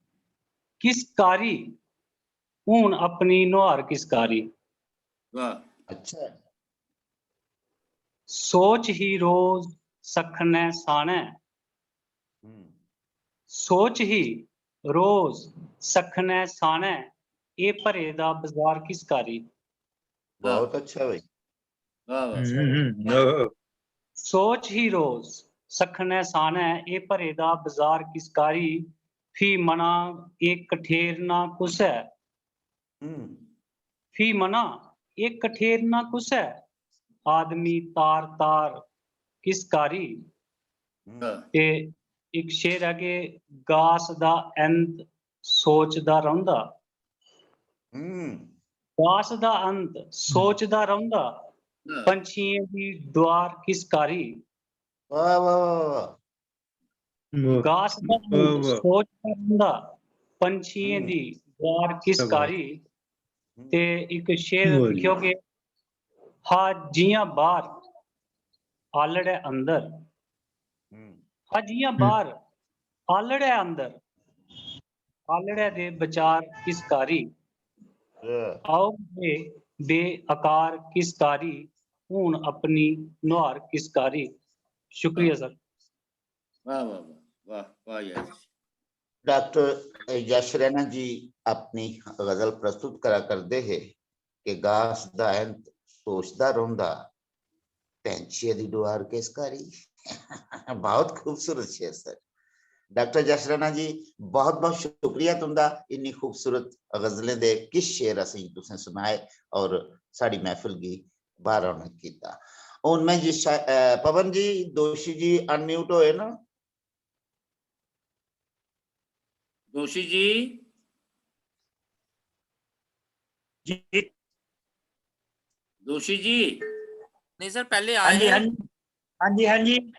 किस कारी, हून अपनी नुहार किस कारी। वाह। अच्छा। सोच ही रोज सखनै सानै, हम्म। सोच ही रोज सखनै सानै, ए भरे दा बजार किस कारी। बहुत अच्छा भाई। वाह वाह। हम्म, हम्म, ओहो। सोच ही रोज सखनै सानै, ए भरे दा बजार किस कारी। फ्ही मना ए कठेरना कुसै, हम्म। फ्ही मना ए कठेरना कुसै, आदमी तार तार किस कारी। हम्म। ते इक शेर ऐ कि गास दा अंत सोचदा रौंह्दा। हम्म। गास दा अंत सोचदा रौंह्दा, हाँ। पंछियें दी डुआर किस कारी। वाह वाह वाह वाह। वाह। गास दा वाह, अंत वाह। सोचदा रौंह्दा, पंछियें हम्म। दी डुआर किस क्या बात। कारी। हम्म। ते इक शेर वाह जी। लिखेओ कि हा जियां बाहर आलड़ै अंदर, हम्म। हा जियां हम्म। बाहर आलड़ै अंदर, आलड़ै दे बचार किस कारी। वाह। औग ए बेअकार किस कारी, हून अपनी नुहार किस कारी। शुक्रिया सर। वाह वाह वाह वाह वाह यार। डॉक्टर यश रैना जी अपनी गजल प्रस्तुत करा करदे हे कि गास दा अंत सोचदा रौंह्दा, पैंछिये दी डुआर किस कारी। बहुत खूबसूरत शेर सर। डॉक्टर यश रैना जी, बहुत बहुत शुक्रिया तुंदा इन्नी खूबसूरत गजलें दे किश शेर असेंगी तुसें सुनाए और साढ़ी महफिल गी बा रौनक कीता। हून मैं जी शा-, अ, पवन जी दोशी जी अनम्यूट होए ना? दोशी जी, जी। दोशी जी। नहीं सर, पहले आए हैं। हाँ जी, हाँ जी।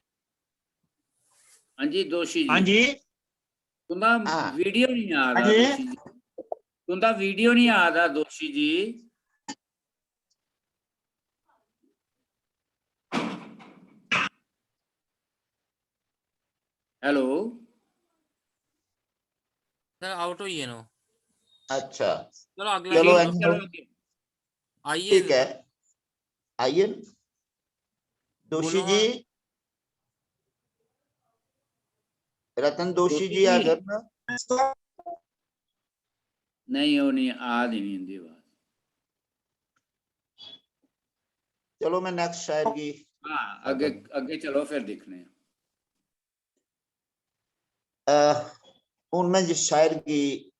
हाँ जी दोशी जी। हाँ जी। तुंदा हाँ। वीडियो नहीं आ रहा हाँ जी। दोशी जी। तुंदा वीडियो नहीं आ रहा दोशी जी। हेलो। सर, आउट होई गे न ओह्। अच्छा। चलो अगला चलो, बोलो। ऐसे चलो, okay। आइए ठीक है। आइए। दोशी बोलो जी। हाँ। रतन दोशी दोशी जी आ जी। जाओ ना। नहीं, वो नहीं, आ नहीं, नहीं, इंदी आवाज। चलो, मैं नेक्स्ट शायर की हाँ, अगे, अगे चलो, फिर दिखने हैं। अ, हून मैं जिस शायर गी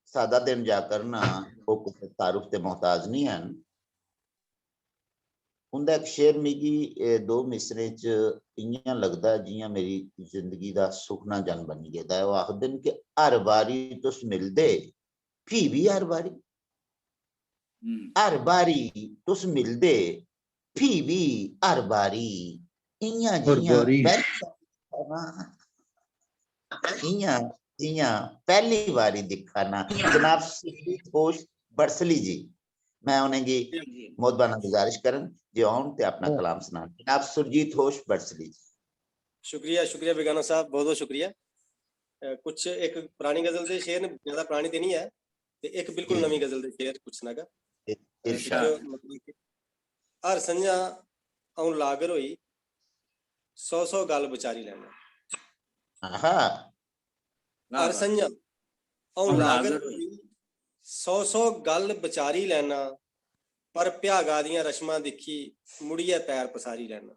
सादा देन जा करना, ओह् कुसै तारुफ दे मोहताज नहीं हैन। उं'दा इक शेर मिगी, ए, दो मिसरें च इ'यां लगदा जि'यां मेरी जिंदगी दा सुखना जन बनी गेदा ऐ। ओह् आखदे न कि हर बारी तुस मिलदे, फ्ही बी हर बारी, हम्म। हर बारी तुस मिलदे, फ्ही बी हर बारी इ'यां हर जि'यां बारी। पैह्ली बारी दिक्खा ना, इ'यां जि'यां पैह्ली बारी दिक्खा ना। जनाब सुरजीत होश बड़सली जी, मैं उ'नेंगी मोहतबाना गुजारिश करन जे औन ते अपना हाँ। कलाम सनान। जनाब सुरजीत होश बड़सली जी। शुक्रिया, शुक्रिया बेगाना साहब, बहुत बहुत शुक्रिया। अ, कुछ इक परानी गजल दे शेर न, ज्यादा परानी ते नहीं है, ते इक बिल्कुल जी। नमीं गजल दे शेर कुछ सनागा। इ-, इरशाद। इक मतलब कि हर संझा अ'ऊं लागर होई, सौ सौ गल्ल बचारी लैना। आहा। वाह, हर वाह। संझा अ'ऊं अ'ऊं लागर लागर होई, सौ सौ गल्ल बचारी लैना, पर भ्यागा दियां रशमां दिक्खी मुड़ियै पैर पसारी लैना।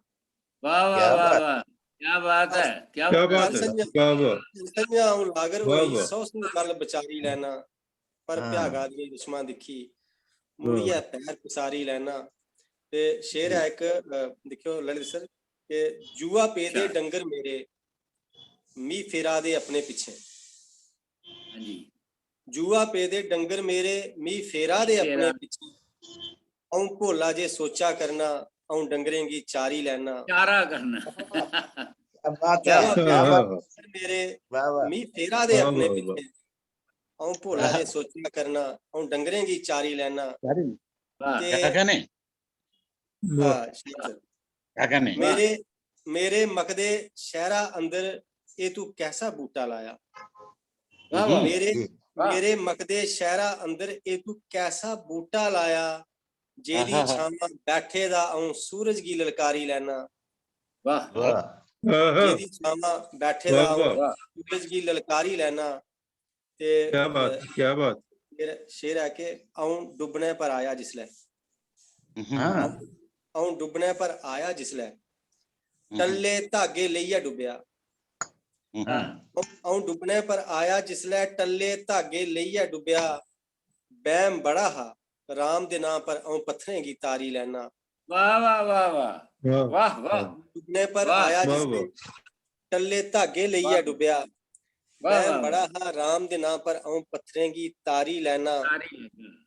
वाह, वाह, क्या वाह, बात। वाह। क्या बात है, क्या क्या बात बात हर है, है। संझा, क्या बात। संझा अ'ऊं लागर वाह, होई, वाह। सौ सौ गल्ल बचारी लैना, पर हाँ। भ्यागा दियां रशमां दिक्खी वाह, मुड़ियै वाह। पैर पसारी लैना। ते शेर ऐ इक, अ, दिक्खेओ ललित सर, कि जुआ पेदे अच्छा। डंगर मेरे, मी फेरा दे अपने पिच्छे। हाँ जी। जुआ पेदे डंगर मेरे, मी फेरा दे अपने फेरा। पिच्छे। अ'ऊं भोला जे सोचा करना, अ'ऊं डंगरें गी चारी लैना। चारा करना। क्या बात क्या है, बात क्या हाँ, बात। हाँ। मेरे, वाह, वाह। मी फेरा दे वाह, अपने वाह, वाह। पिच्छे। अ'ऊं भोला जे सोचा करना, अ'ऊं डंगरें गी चारी लैना। वाह। ते क्या कहने? वाह। हाँ, शेर। क्या कहने? मेरे मेरे मकदे शहरा अंदर ए तू कैसा बूटा लाया? वाह, वाह। मेरे वाह। मेरे मकदे शहरा अंदर ए तू कैसा बूटा लाया? जेदी आहा। छावां बैठे दा अऊं सूरज गी ललकारी लैना। वाह। वाह। जेदी छावां बैठे दा वाह, अऊं वाह। सूरज गी ललकारी लैना। ते क्या बात, क्या बात। शेर शेर है कि अऊं डुब्बने पर आया जिसलै, हम्म। हाँ। अऊं डुब्बने पर आया जिसलै, हम्म। टल्ले धागे लेइयै डुब्बेआ। हम्म। हाँ। अऊं डुब्बने पर आया जिसलै, टल्ले धागे लेइयै डुब्बेआ। बैम बड़ा हा राम दे नां पर, अऊं पत्थरें गी तारी लैना। वाह, वाह, वाह, वाह। वाह। वाह, वाह। डुब्बने पर वाह। आया वाह, जिसलै, वाह। टल्ले धागे लेइयै वाह। डुब्बेआ। वाह, बैम वाह, बड़ा वाह। हा राम दे नां पर, अऊं पत्थरें गी तारी लैना। तारी लैना।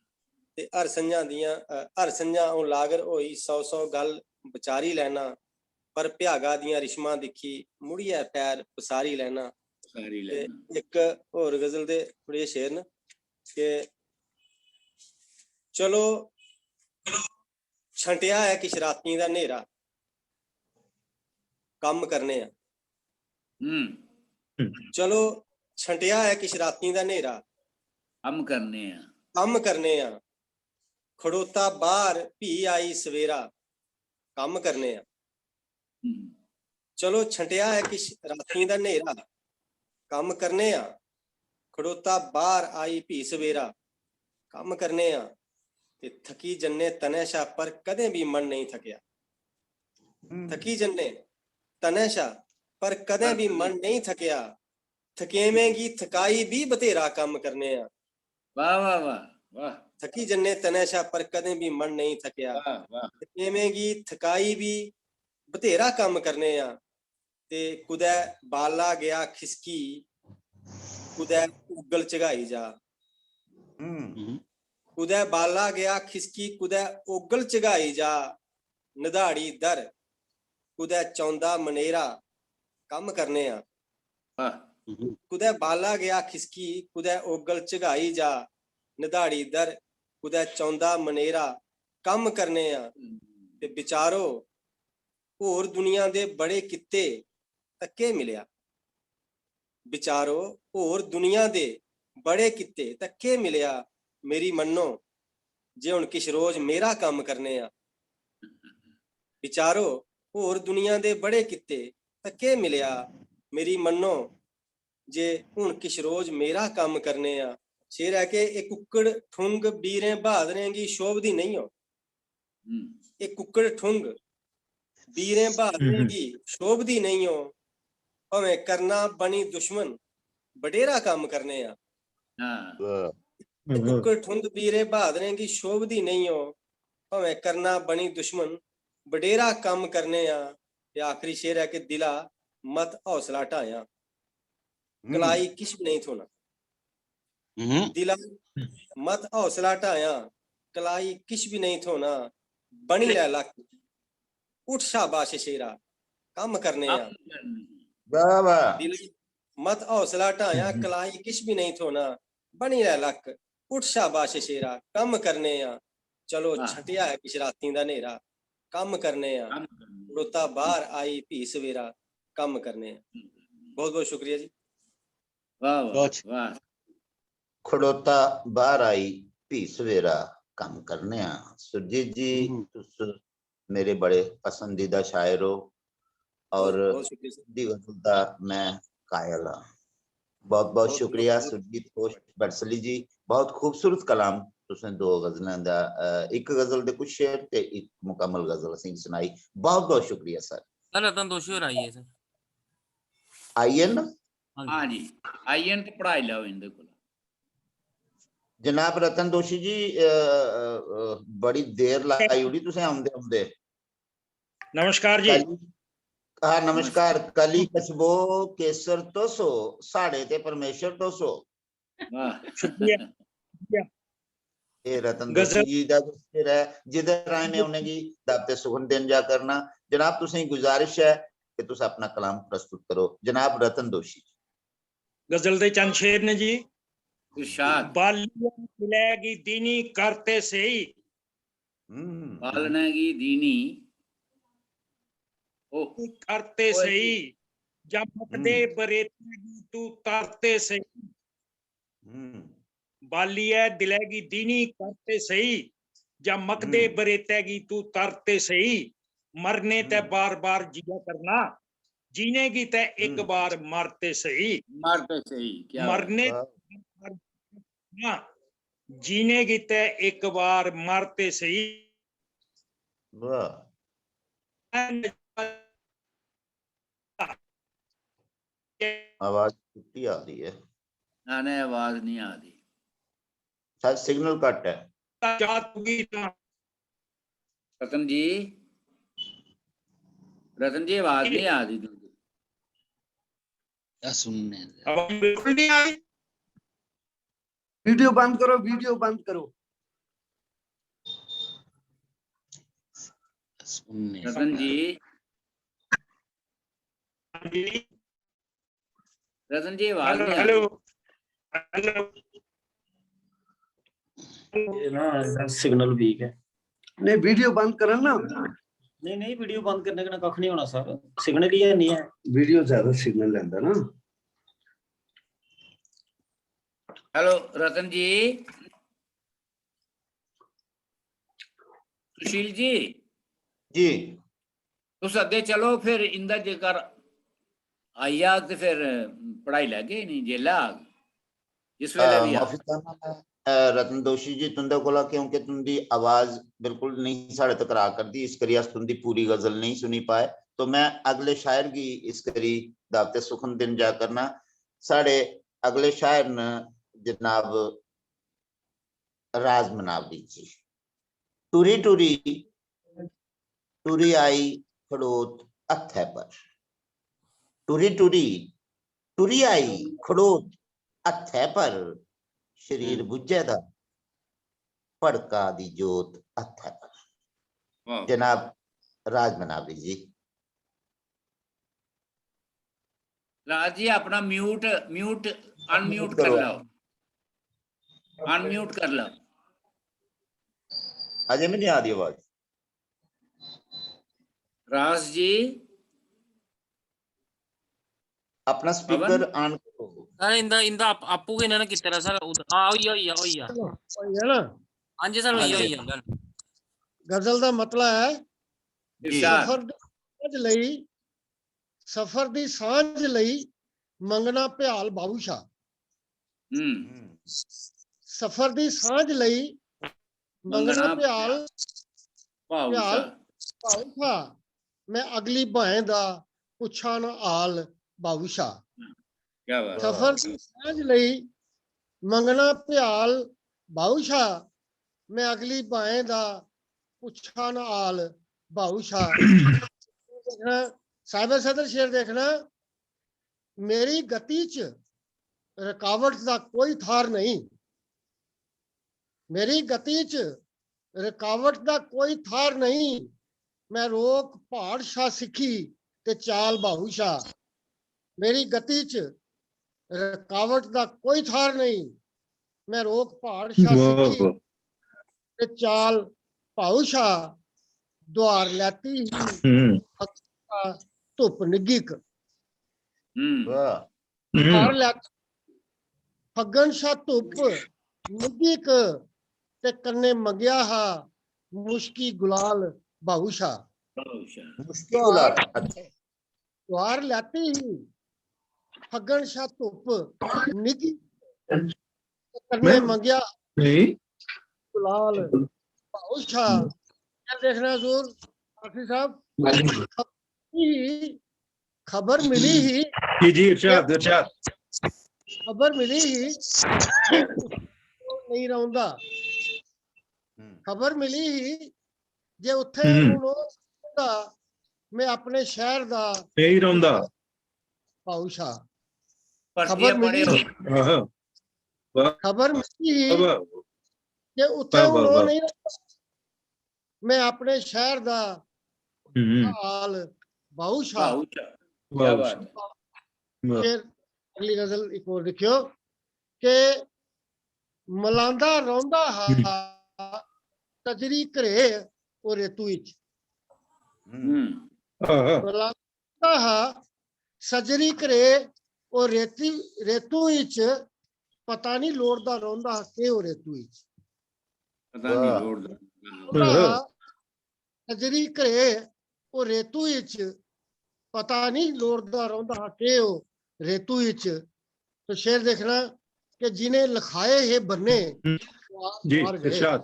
ते हर संझां दियां, अ, हर संझां अऊं लागर होई, सौ सौ गल्ल बचारी लैना। पर भ्यागा दियां रिशमां दिक्खी, मुड़ियै पैर पसारी लैना। सारी ते लैना। इक होर गजल दे थोड़े जेह् शेर न कि चलो छंटेआ ऐ किश रातीं दा न्हेरा, कम्म करने आं। हम्म। चलो छंटेआ ऐ किश रातीं दा न्हेरा, कम्म करने आं। कम्म करने आं। खड़ोता बाहर, भी आई सवेरा, कम्म करने आं। हम्म। चलो छंटेआ ऐ किश रातीं दा न्हेरा, कम्म करने आं। खड़ोता बाहर, आई भी सवेरा, कम्म करने आं। ते थकी जन्ने तनै शा, पर कदें बी मन नेईं थकेआ। हम्म। थकी जन्ने तनै शा, पर कदें बी मन नेईं थकेआ। थकेमें गी थकाई बी बथेरा कम्म करने आं। वाह, वाह, वाह, वाह। थकी जन्ने तनै शा, पर कदें बी मन नेईं थकेआ। वाह, वाह। थकेमें गी थकाई बी बथेरा कम्म करने आं। ते कुदै बाला गेआ खिसकी, कुदै उग्गल चगाई जा। हम्म। कुदै बाला गेआ खिसकी, कुदै उग्गल चगाई जा। नधाड़ी दर, कुदै चौंदा मनेरा, कम्म करने आं। वाह। कुदै बाला गेआ खिसकी, कुदै उग्गल चगाई जा। नधाड़ी दर, कुदै चौंदा मनेरा, कम्म करने आं। ते विचारो, होर दुनिया दे बड़े कित्ते, तां केह् मिलेआ? विचारो, होर दुनिया दे बड़े कित्ते, तां केह् मिलेआ? मेरी मन्नो, जे हुन किश रोज मेरा कम्म करने आं। विचारो, होर दुनिया दे बड़े कित्ते, तां केह् मिलेआ? मेरी मन्नो, जे हुन किश रोज मेरा कम्म करने आं। शेर ऐ कि एह् कुक्कड़ ठुंग बीरें बहादरें गी शोभदी नेईं हो। हम्म। एह् कुक्कड़ ठुंग बीरें बहादरें हम्म। गी शोभदी नेईं हो। भामें करना बनी दुश्मन, बडेरा कम्म करने आं। हाँ। ते कुक्कड़ ठुंग बीरें बहादरें गी शोभदी नेईं हो। भामें करना बनी दुश्मन, बडेरा कम्म करने आं। ते आखरी शेर ऐ कि दिला, मत हौसला ढायां, हम्म। कलाई किश बी नेईं थ्होना। हम्म। दिला, मत हौसला ढायां, कलाई किश बी नेईं थ्होना। बनी लै लक्क, उठ शाबाश शेरा, कम्म करने आं। कम्म करने। वाह, वाह। दिला, मत हौसला ढायां, हम्म। कलाई किश बी नेईं थ्होना। बनी लै लक्क, उठ शाबाश शेरा, कम्म करने आं। चलो वाह। छंटेआ ऐ किश रातीं दा न्हेरा, कम्म करने आं। कम्म करने। खड़ोता बाहर, आई भी सवेरा, कम्म करने आं। बहुत बहुत शुक्रिया जी। वाह, वाह, बहुत। वाह। खड़ोता बाहर आई, भी सवेरा कम्म करने आं। सुरजीत जी, हम्म। तुस मेरे बड़े पसंदीदा शायर हो और बहुत बहुत शुक्रिया सर। दी गजल दा मैं कायल हां। बहुत बहुत बहुत शुक्रिया बहुत सुरजीत घोष बड़सली जी, बहुत खूबसूरत कलाम। तुसें दो गजलें दा, अ, इक गजल दे कुछ शेर ते इक मुकम्मल गजल असेंगी सनाई। बहुत बहुत शुक्रिया सर। सर, रतन दोशी होर आई गे सर। आई गे ना? हाँ जी। हाँ जी, आई जान ते पढ़ाई लैओ इंदे कोला। जनाब रतन दोशी जी, अ, अ, अ, बड़ी देर लाई उड़ी तुसें औंदे औंदे। नमस्कार जी। कली, हाँ, नमस्कार। कली कशबो केसर तुस हो, साढ़े ते परमेश्वर तुस हो। वाह। शुक्रिया, शुक्रिया। एह् रतन गजल दोशी जी दा शेर ऐ, जिदे राहें में उ'नेंगी दाते सुखन देन जा करना। जनाब, तुसेंगी गुजारिश ऐ कि तुस अपना कलाम प्रस्तुत करो। जनाब रतन दोशी। गजल दे चंद शेर ने जी। इरशाद। बालिया दिलै गी दीनी कर ते सेही, पालने गी दीनी। ओ, करते सही, जां मकदे बरेते गी तू तरते सही। बालियै दिलै गी दीनी करते सही, जां मकदे बरेते गी तू तरते सही। मरने ते बार बार जिया करना, जीने गी ते एक बार मरते सही। मरते सही, क्या बात। मरने ते बार बार जिया करना, जीने गी ते एक बार मरते सही। वाह। आवाज टुट्टी आ रही है। ना, ना, आवाज नहीं आ रही। शायद सिग्नल कट है। रतन जी, रतन जी, आवाज नहीं आ रही तुंदी। क्या सुनने? आवाज बिल्कुल नहीं आ रही। वीडियो बंद करो, वीडियो बंद करो। सुनने। रतन जी, रतन जी, आवाज हेलो नहीं आ हेलो रही। हेलो ये ना सिग्नल वीक है। नहीं, वीडियो बंद करन ना। नहीं नहीं, वीडियो बंद करने कन्नै कक्ख नहीं होना सर, सिग्नल ही है नहीं है। वीडियो ज्यादा सिग्नल लेंदा ना। हेलो रतन जी, सुशील जी, जी। तुस अग्गें चलो, फिर इंदा जेकर आई जाग ते फिर पढ़ाई लैगे, नहीं जेल्लै आग, जिस वेल्लै बी आग। माफी चाहना मैं, अ, रतन दोशी जी, तुंदे कोला, क्योंकि तुंदी आवाज बिल्कुल नहीं साढ़े तक आ करदी, इस करियै अस तुंदी पूरी गजल नहीं सुनी पाए। तो मैं अगले शायर गी इस करी दावते सुखन दिन जा करना। साढ़े अगले शायर न जनाब राज मनावरी जी। टुरी टुरी टुरी आई खड़ोत हत्थै पर, टुरी टुरी टुरी आई खड़ोत हत्थै पर, शरीर बुझै दा भड़का दी जोत हत्थै पर। जनाब राज मनावरी जी। राज जी, अपना म्यूट म्यूट अनम्यूट कर लैओ, अनम्यूट कर लैओ। अजय में नहीं आ रही आवाज। राज जी, अपना स्पीकर ऑन करो। अरे इंदा इंदा आप, आपू गै इन्होंने कित्ते दा सर। उद- हाँ, होई गेआ, होई गेआ, होई गेआ। होई गेआ ना? हाँ जी सर, होई गेआ, होई गेआ। गजल दा मतला है, इरशाद। सफर दी सांझ लेई, सफर दी सांझ लेई मंगना भ्याल बाहू शा। हम्म। सफर दी सांझ लेई मंगना मंगना भ्याल, भाऊ भ्याल शा। बाहू शा। मैं अगली बाहें दा पुच्छा ना हाल बाहू शा। क्या बात। सफर दी सांझ लेई मंगना भ्याल बाहू शा। मैं अगली बाहें दा पुच्छा ना हाल बाहू शा। देखना, साहिब सदर शेर देखना, मेरी गति च रकावट दा कोई थार नहीं, मेरी गति च रकावट दा कोई थार नहीं, मैं रोक प्हाड़ शा सिक्खी ते चाल बाहू शा। मेरी गति च रकावट दा कोई थार नहीं, मैं रोक प्हाड़ शा वाह, सिक्खी वाह। ते चाल भाऊ शा। दुआर लैती ही हम्म। फक्का धुप्प निग्घिक। हम्म। वाह। हम्म। दुआर लैती फग्गन शा धुप्प निग्घिक ते कन्नै मंगेआ हा मुश्की गुलाल भाऊ शा। भाऊ शा। मुश्की गुलाल। अच्छा। दुआर लैती ही फग्गन शा धुप्प निग्घी ते कन्नै मैं मंगेआ नहीं। गुलाल भाऊ शा। क्या देखना जोर आखिरी साहब? ही खबर मिली ही जी जी, इरशाद, इरशाद। खबर मिली ही नेईं रौंदा। हम्म। खबर मिली ही जे उत्थे हम्म। हून ओह् रौंदा, मैं अपने शहर दा नेईं रौंदा। भाऊ शा। परतियै खबर मिली पढ़ेओ। ही आहो। वाह, खबर मिली ही वाह, जे उत्थे वाह, हून वाह, ओह् वाह। नेईं रौंदा, मैं अपने शहर दा हम्म। हाल भाऊ शा। भाऊ शा। वाह, क्या बात है। वाह। फिर अगली गजल इक होर दिक्खेओ कि मलांदा रौंदा हा हम्म। सजरी घरे ओ रेतू इच। हम्म। हाँ, हाँ। बलांदा हा सजरी घरे ओ रेती, रेतू इच। पता नहीं लोड़दा रौंदा हा के ओ रेतू इच। पता नहीं वाह। लोड़दा। रौंदा हा सजरी घरे ओ रेतू इच। पता नहीं लोड़दा रौंदा हा के ओ रेतू इच। तो शेर देखना कि जिन्हें लखाए हे बन्ने हम्म। ओ आर जी, पार गए। इरशाद।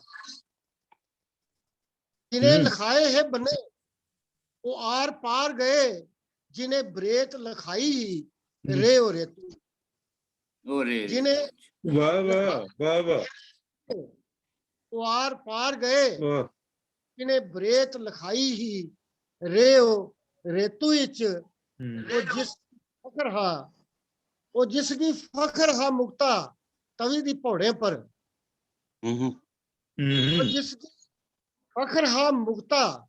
जिन्हें हम्म। लखाए हे बन्ने ओ आर पार गए। जिन्हें बरेत लखाई ही हम्म। रे ओ रेतू। ओ रे रे। जिन्हें वाह, वाह, वाह, वाह। ओ आर पार गए। वाह। जिन्हें बरेत लखाई ही रे ओ रेतू इच। हम्म। ओ जिस फखर हा, ओ जिसगी फखर हा मुक्ता तवी दी भौड़ें पर। हम्म। ओ हम्म। जिसगी फखर हा मुक्ता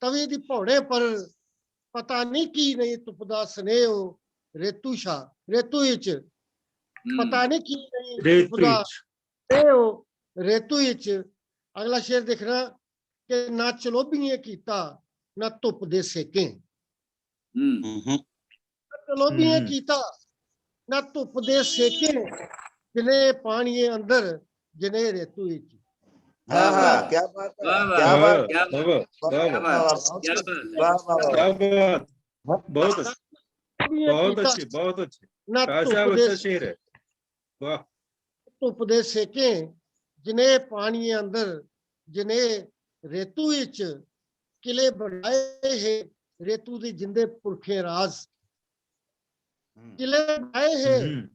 तवी दी भौड़ें पर। पता नहीं की नहीं तुपदा स्नेह ओ रेतू शा, रेतू इच। हम्म। पता नहीं की नहीं रेतू तुपदा इच। स्नेह ओ रेतू इच। अगला शेर देखना कि ना चलोबियें कीता ना धुप दे सेकें। हम्म। चलोबियें हम्म। कीता ना धुप दे सेकें। जिन्हें पानिये अंदर जिन्हें रेतू इच। हाँ, हाँ, क्या बात है, वाह, वाह, क्या वाह, बात है, वाह, वाह, वाह, क्या वाह। बात, क्या बात है। वाह, वाह, वाह। क्या बात। बहुत अच्छे, चलोबियें बहुत कीता अच्छे, बहुत अच्छे। ना राज धुप साहब, दे अच्छा शेर है। वाह। धुप दे सेकें जिन्हें पानिये अंदर जिन्हें रेतू इच। किले बनाए हे रेतू दे जिंदे पुरखें राज। हम्म। किले बनाए हे हम्म।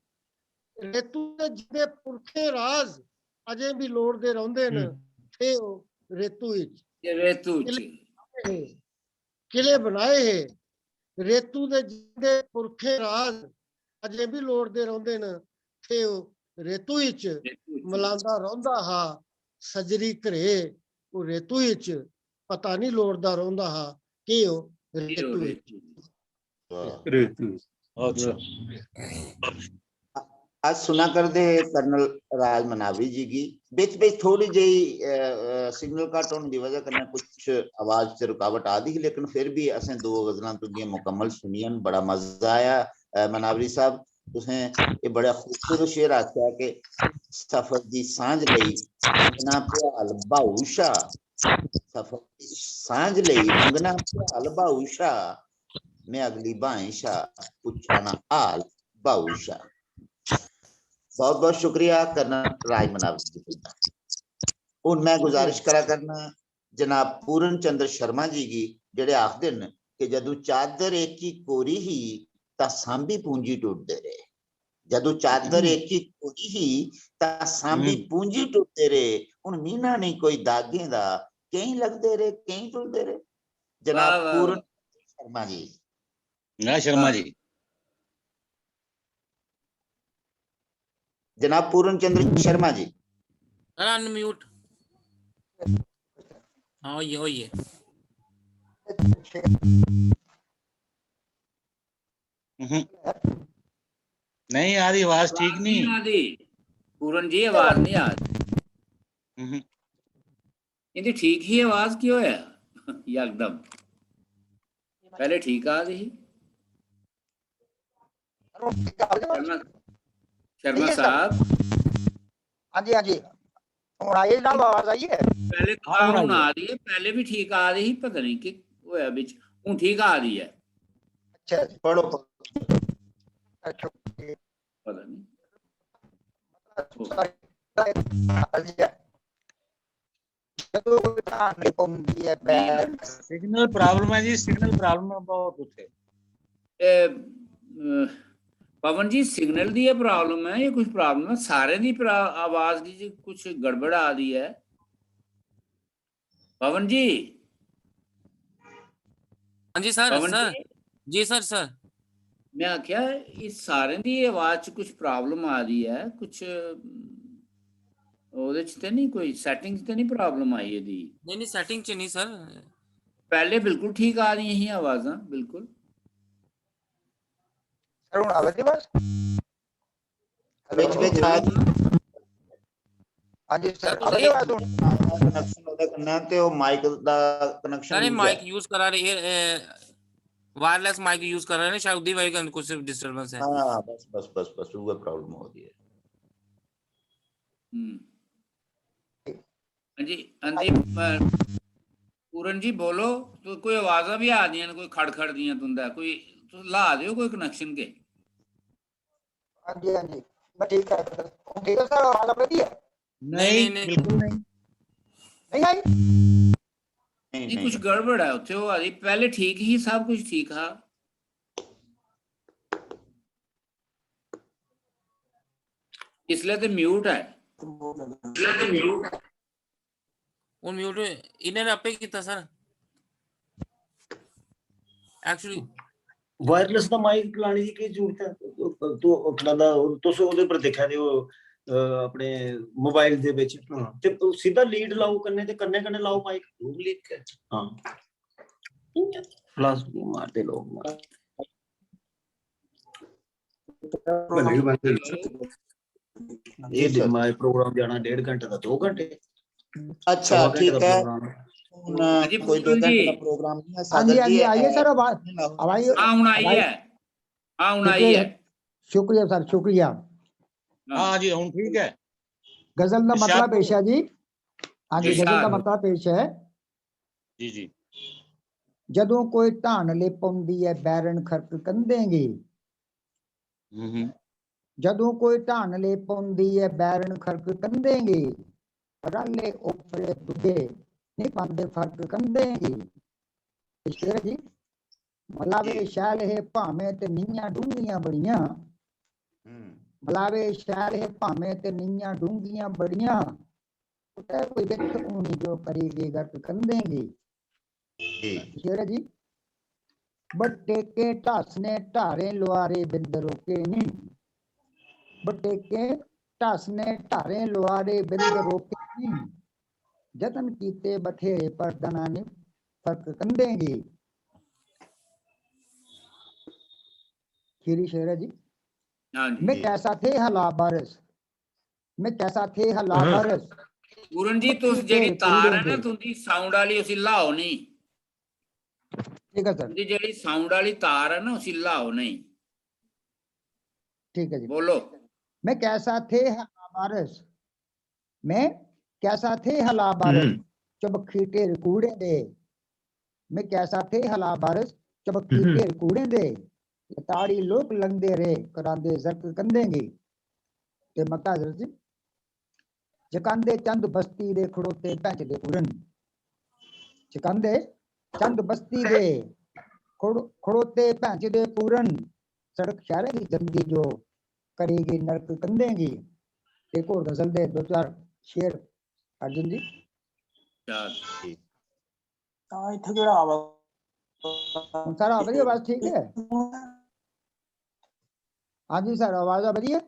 रेतू दे जिंदे पुरखें राज। अजें भी लोड़दे रौंदे न हम्म। थे ओ रेतू इच। ये रेतू च। किले बनाए हे रेतू दे जिंदे पुरखें राज। अजें भी लोड़दे रौंदे न थे ओ रेतू इच। रेतू च। मलांदा रौंदा हा सजरी घरे ओ रेतू इच। पता नहीं लोड़दा रौंदा हा के ओ ये ओ रेतू इच। रेतू। वाह। रेतू। अच्छा। अस सुना करदे हे कर्नल राज मनावरी जी गी। बिच बिच थोड़ी जेही, अ, अ, सिग्नल घट्ट होने दी वजह कन्नै कुछ आवाज च रुकावट आ दी ही, लेकिन फिर भी असें दो गजलां तुंदियां मुकम्मल सुनियां न, बड़ा मजा आया। अ, मनावरी साहब, तुसें एह् बड़ा खूबसूरत शेर आखेआ कि सफर दी सांझ लेई मंगना भ्याल ब्हाऊ शा, सफर दी सांझ लेई मंगना भ्याल ब्हाऊ शा, में अगली ब्हाएं शा पुच्छा ना हाल ब्हाऊ शा। बहुत बहुत शुक्रिया कर्नल राज मनावरी जी तुंदा। हून मैं गुजारिश करा करना जनाब पूर्ण चंद्र शर्मा जी गी, जेह्ड़े आखदे न कि जदूं चादर इक ही कोरी ही तां सांभी पूंजी टुरदे रेह्। जदूं चादर इक ही कोरी ही तां सांभी हम्म। पूंजी टुरदे रेह्। हून मीना नेईं कोई दागें दा, केईं लगदे रेह्, केईं टुरदे रेह्। जनाब वाह, वाह, पूर्ण वाह। शर्मा जी। ना शर्मा जी। जनाब पूर्ण चंद्र शर्मा जी। Sir, unmute. हाँ, होइए, होइए। हम्म। नहीं यार, ये आवाज ठीक नहीं। आ दी। पूरन जी, आवाज नहीं आ दी। हम्म। इंदी ठीक ही आवाज, की होया यकदम? पहले ठीक आ दी ही। शर्मा, शर्मा ठीक है सर। साहब, हाँ जी, हाँ जी। हुन आई ना, आवाज आई है? पहले तो हाँ, हुन आई है। आ दी है, पहले भी ठीक आ दी ही, पता नहीं की होया बिच, हुन ठीक आ दी है। अच्छा जी। पढ़ो। अच्छा, ठीक। पता नहीं। हाँ जी। जदों कोई कहानी घूमदी है बैठ। सिग्नल प्रॉब्लम है जी, सिग्नल प्रॉब्लम है बहुत उठे। ए, अ, पवन जी, सिग्नल दी ये प्रॉब्लम है, ये कुछ प्रॉब्लम है, सारे दी प्रा-, आवाज दी जी कुछ गड़बड़ आ दी है। पवन जी, हाँ जी सर, पवन सर। जी, जी सर, सर। मैं आख्या इस सारे दी आवाज च कुछ प्रॉब्लम आ दी है, कुछ, अम, ओह्दे च ते नहीं, कोई सेटिंग च ते नहीं प्रॉब्लम आई एह्दी? नहीं, नहीं, सेटिंग च नहीं सर। पहले बिल्कुल ठीक आ रही ही आवाजां, बिल्कुल। सर, हुन आवा दी आवाज? बिच बिच आ दी। हाँ जी सर, सर, आवा दी आवाज हुन? कनेक्शन ओह्दे कन्नै ते ओह् माइक दा कनेक्शन नहीं, माइक यूज करा रहे हैं, वायरलेस माइक यूज करा रहे हैं, शायद उदी वजह कन्नै कुछ डिस्टरबेंस है। हां, बस बस बस बस उ'ऐ प्रॉब्लम हो रही है। हम्म। हां जी, हां जी, अ, पूरन जी बोलो। तो कोई आवाजां भी आ रहियां न, कोई खड़ खड़ दियां तुंदा, कोई तुस ला दे हो कोई कनेक्शन के? हां जी, हां जी, मैं ठीक है। ठीक है सर, आवाज आ रही है? नहीं, नहीं, बिल्कुल नहीं। नहीं आई? नहीं, कुछ गड़बड़ है उत्थे, वो आ रही, पहले ठीक ही, सब कुछ ठीक हा। इसलिए ते म्यूट है। हूं म्यूट इन्हें आपे कीता सर। एक्चुअली वायरलेस दा माइक लाने दी केह् जरूरत ऐ? तू अपना दा, तुस ओह्दे पर दिक्खा दे ओ, अ, अपने मोबाइल दे बिच, ते सिद्धा लीड लाओ कन्नै, ते कन्नै कन्नै लाओ माइक। हां, प्लस मारदे लोग। ये प्रोग्राम जाना डेढ़ घंटे दा दो घंटे। अच्छा, ठीक है। कोई दो घंटे का प्रोग्राम नहीं है। सागर जी, आई है सर आवाज? आवाज? हां, हुन आई है। हां, हुन आई है। शुक्रिया सर, शुक्रिया। हां जी, हुन ठीक है। गजल दा मतला पेश है जी। हां जी, गजल दा मतला पेश है। जी जी। जदों कोई धान ले पौंदी ऐ बैरन खरक कंधें गी, जदों कोई धान ले पौंदी ऐ बैरन खरक कंधें गी, राले ओपरे दुगे निं पांदे फर्क कंधें गी। शेर जी, मलावे शैल हे भामें ते नीयां डूंगियां बड़ियां, मलावे शैल हे भामें ते नीयां डूंगियां बड़ियां, कुतै कोई बित्थ होनी जो करी गई गर्क कंधें गी। शेर जी, बटेके ढासने ढारें लुआरे बिंद रोके नी, बटेके ढासने ढारें लुआरे बिंद रोके नी, जतन कीते बथेरे पर दना नी फर्क कंधें गी। खीरी शेर है जी। हां जी। मैं कैसा थे हला बारस, मैं कैसा थे हला बारस। पूरन जी, तुस जेड़ी तार है ना तुंदी साउंड वाली, उसी लाओ नहीं। ठीक है सर। तुंदी जेड़ी साउंड वाली तार है ना, उसी लाओ नहीं। ठीक है जी। बोलो। मैं कैसा थे हला बारस, मैं कैसा थे हला बारस, चबखी ढेर कूड़े दे। मैं कैसा थे हला बारस, चबखी ढेर कूड़े दे। ताड़ी लोक लंगदे रे, करांदे जरक कंधें गी। ते मक्का हजरत जी, जकांदे चंद बस्ती दे खड़ोते भैंच दे पूरन, जकांदे चंद बस्ती दे खड़ो-, खड़ोते भैंच दे पूरन, सड़क शैहरे दी जंदी जो करी गई नरक कंधें गी। एक होर गजल दे दो चार शेर अर्जुन जी। यार। तां इत्थै केह्ड़ा आवा हुन सर, आ रही आवाज ठीक है? हां जी सर, आवाज आ रही है?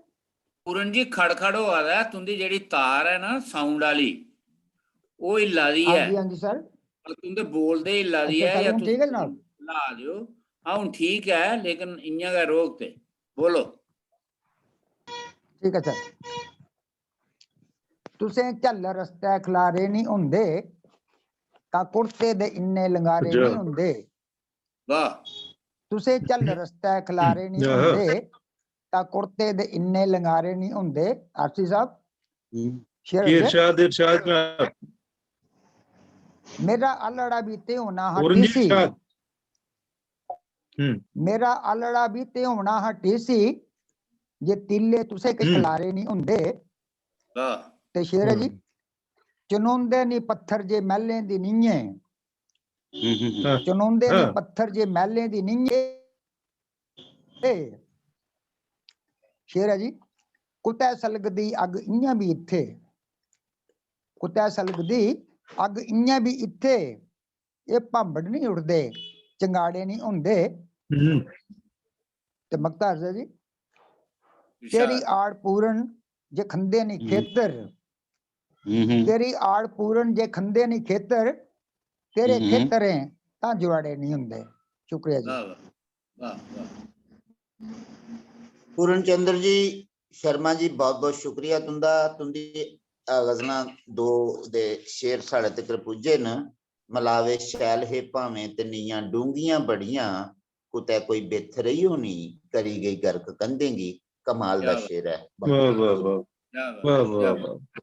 पूरन जी, खड़खड़ होआ दा ऐ, तुंदी जेह्ड़ी तार ऐ ना साउंड आह्ली, ओह् हिल्ला दी ऐ। हां जी, हां जी सर। पर तुंदे बोलदे हिल्ला दी अच्छा ऐ सर, जां हुन तुस ठीक ऐ जनाब? ला दे ओ? हां, हुन ठीक ऐ, लेकिन इ'यां गै रौह्ग ते। बोलो। ठीक ऐ सर। तुसें झल्ल रस्तै खलारे निं होंदे, तां कुर्ते दे इन्ने लंगारे निं होंदे। वाह। तुसें झल्ल रस्तै खलारे निं होंदे, तां कुर्ते दे इन्ने लंगारे निं होंदे। आरसी साहब, हम्म। शेर जी, होइया? इरशाद, इरशाद जनाब। मेरा आलड़ा भी ते होना हा पूरन जी, टीसी। इरशाद। हम्म। मेरा आलड़ा भी ते होना हा टीसी, जे तीले तुसें किश हम्म। लारे निं होंदे। वाह। ते शेर ऐ जी, हम्म। चनोंदे निं पत्थर जे मैह्लें दी नीहें। हम्म, हम्म, हम्म। चनोंदे निं हां। पत्थर जे मैह्लें दी नीहें। शेर ऐ जी, कुतै सलगदी अग्ग इ'यां बी इत्थै, कुतै सलगदी अग्ग इ'यां बी इत्थै, एह् भांबड़ निं उड़दे, चंगाड़े निं होंदे। हम्म। ते मक्ता अर्ज ऐ जी, इरशाद। तेरी आड़ पूरन जे खंदे निं हम्म। खेतर, हम्म, हम्म। तेरी आड़ पूरन जे खंदे निं खेतर, तेरे हम्म। खेतरें तां जुआड़े निं होंदे। शुक्रिया जी। वाह, वाह, वाह, वाह। पूरन चंद्र जी शर्मा जी, बहुत बहुत शुक्रिया तुंदा, तुंदी अ, गजलां दो दे शेर साढ़े तगर पुज्जे न। "मलावे शैल हे भावें ते नीयां डूंह्गियां बड़ियां, कुतै कोई बित्थ रेही होनी, करी गई गर्क कंधें गी।" कमाल दा शेर ऐ। वाह वाह वाह। वाह वाह वाह।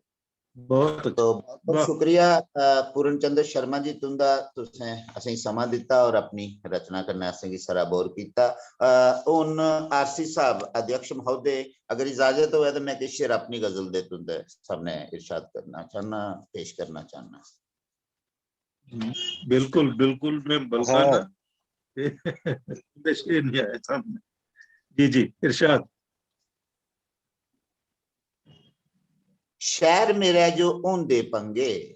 बहुत अच्छा। तो बहुत बहुत शुक्रिया, अ, पूर्ण चंद्र शर्मा जी, तुंदा, तुसें असेंगी समां दित्ता और अपनी रचना कन्नै असेंगी सराबोर कीता। अ, हुन आरसी साहब, अध्यक्ष महोदय, अगर इजाजत होऐ तो मैं किश शेर अपनी गजल दे तुंदे सामने इरशाद करना चाहना, पेश करना चाहना। बिल्कुल, बिल्कुल, मैं बलगा ना। शेर नहीं आया सामने। जी, जी, इरशाद। शहर मेरा जो होंदे पंगे,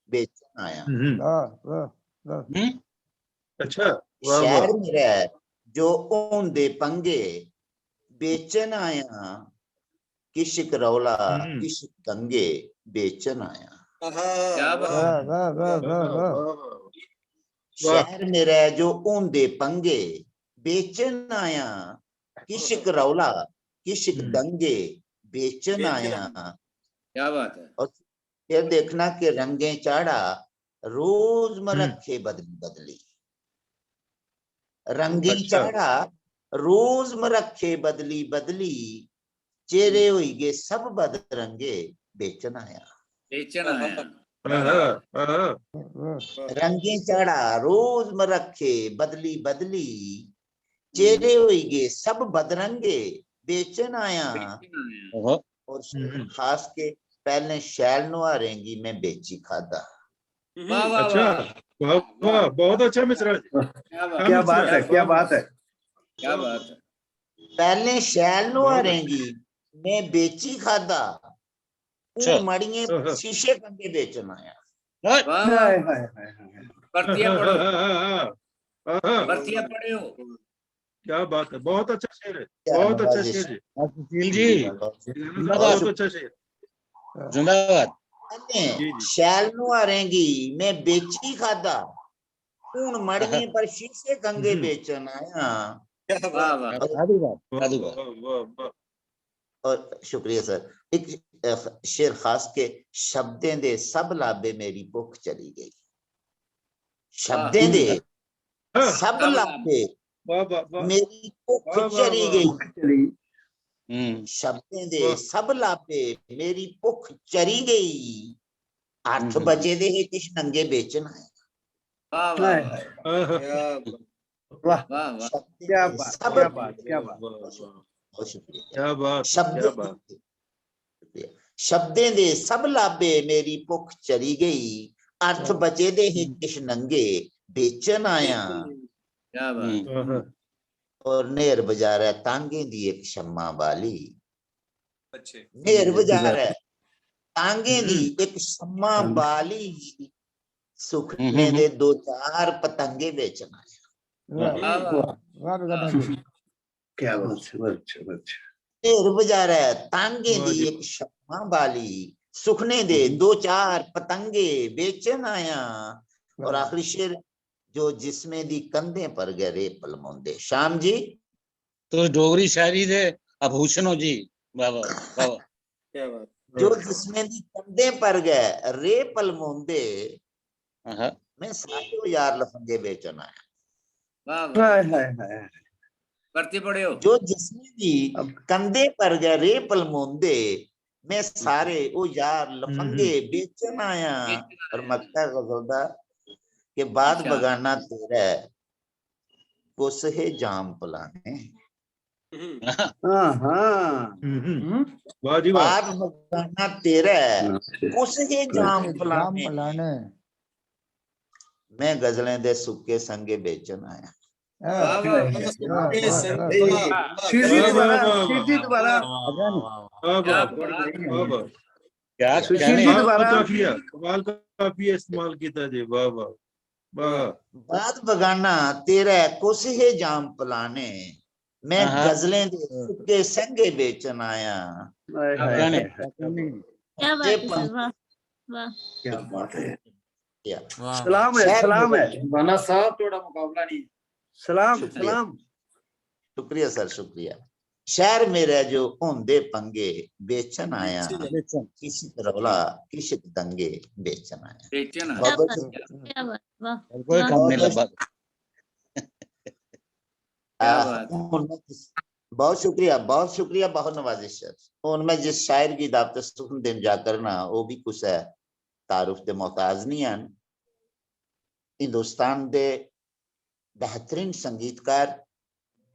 बेचन आया। अच्छा, वाह, वाह। शहर मेरा जो होंदे पंगे, बेचन आया। किश क रौला, किश क दंगे, बेचन आया। क्या बात। वाह वाह वाह वाह वाह। शहर मेरा जो होंदे पंगे, बेचन आया। किश क रौला, किश क दंगे, बेचन आया। क्या बात है। और फिर देखना कि रंगें चाढ़ा, रोज मरक्खे बदली बदली। रंगें अच्छा। चाढ़ा, रोज मरक्खे बदली बदली। चेहरे होई गे सब बदरंगे, बेचन आया। बेचन आया। हाँ, हाँ, हाँ। रंगें चाढ़ा, रोज मरक्खे बदली बदली। चेहरे होई गे सब बदरंगे, बेचन आया। बेचन आया। और खास के पहले शैल नुहारें गी मैं बेची खादा। वाह, वाह, अच्छा, वाह। वाह, वाह, बहुत अच्छा मिसरा जी। क्या बात क्या है। बात है, क्या बात है। क्या बात है। पहले शैल नुहारें गी मैं बेची खादा, अच्छा। हूं मड़िए पर शीशे कंगे बेचन आया। वाह, वाह। हाय, हाय, हाय, हाय। परतिया पढ़ो, हाँ, हाँ, हाँ। परतिया पढ़ो। क्या बात है, बहुत अच्छा शेर है, क्या बहुत बात अच्छा है। शेर है, सुशील जी, बहुत जिंदाबाद। बहुत अच्छा शेर। पहले जी, जी। शैल नुहारें गी मैं बेची खादा, हूं मड़िए पर शीशे कंगे हम्म। बेचन आया। वाह, वाह। साधुवाद, वाह, साधुवाद। वाह, वाह, वाह। और शुक्रिया सर। एक, अ, शेर खास के, "शब्दें दे सब लाभे मेरी भुख चली गई।" शब्दें दे हाँ। सब लाभे वाह, वाह, वाह। मेरी भुख वाह, वाह, चली वाह। गई। हम्म। शब्दें दे वाह। सब लाभे मेरी भुख चली गई। अर्थ हम्म। बचे दे हे किश नंगे बेचन आया। वाह, वाह, वाह। हाँ, हाँ। क्या वाह, वाह, वाह। शब्दें क्या दे बात, सब क्या बात, क्या बात। बहुत शुक्रिया। क्या बात, शब्द क्या बात। शब्दें दे सब लाभे मेरी भुख चली गई। अर्थ बचे दे हे किश नंगे बेचन आया। क्या बात। हम्म। हाँ, हाँ। और नेर बजारै तांगे दी इक शम्मा बाली। अच्छे। नेर बजारै तांगे दी इक शम्मा बाली। सुखने दे दो चार पतंगे बेचन आया। वाह, वाह, वाह, वाह, वाह। क्या बात है, बहुत अच्छा, बहुत अच्छा। ढेर बजारै तांगे वाह दी जी। इक शम्मा बाली, सुखने दे दो चार पतंगे बेचन आया। और आखिरी शेर, "जो जिस्में दी कंधें पर गै रेह् पलमोंदे।" श्याम जी, तुस डोगरी शायरी दे आभूषण हो जी। वाह, वाह, वाह, वाह। क्या बात। "जो जिस्में दी कंधें पर गै रेह् पलमोंदे, आहा। में सारे ओ यार लफंगे बेचन आया।" वाह, वाह। हाय, हाय, हाय। परतियै पढ़ेओ। "जो जिस्में दी कंधें पर गै रेह् पलमोंदे, में सारे ओ यार लफंगे बेचन आया।" और मकता गजल दा कि "बाद बगाना तेरा कुस हे जाम पलाने।" हम्म। हाँ, हाँ। हम्म, हम्म। हम्म? वाह जी वाह। "बाद बगाना तेरा कुस हे जाम पलाने।" "में गजलें दे सुक्के संगे बेचन आया।" वाह, वाह, वाह। वाह, वाह, वाह। शिव जी दोबारा, शिव जी दोबारा। वाह, वाह, वाह, वाह। क्या सुशील कहने जी कमाल दोबारा। काफिया, कमाल काफिया इस्तेमाल किया जी, वाह, वाह, वाह। "बाद बगाना तेरा कुस हे जाम पलाने, में हाँ, हाँ। गजलें दे सुक्के संगे बेचन आया।" हाय, हाय, कहने, हाय, हाय। कहने। क्या बात है सर, वाह, वाह। क्या बात है। या। वाह। सलाम है, शायद सलाम है। दीवाना साहब, थोड़ा मुकाबला नहीं। सलाम, शुक्रिया। सलाम। शुक्रिया सर, शुक्रिया। शहर मेरे जो होंदे पंगे, बेचन आया। किश रौला, किश दंगे, बेचन आया। बेचन बहुत बहुत क्या बात, वाह। और कोई काम नहीं लब्भा। बहुत शुक्रिया, बहुत शुक्रिया, बहुत नवाजिश है। हूँ मैं जिस शायर की दावत सुखन देन जा करना, वो भी कुछ है तारुफ दे मोहताज नहीं हैं। हिंदुस्तान दे बेहतरीन संगीतकार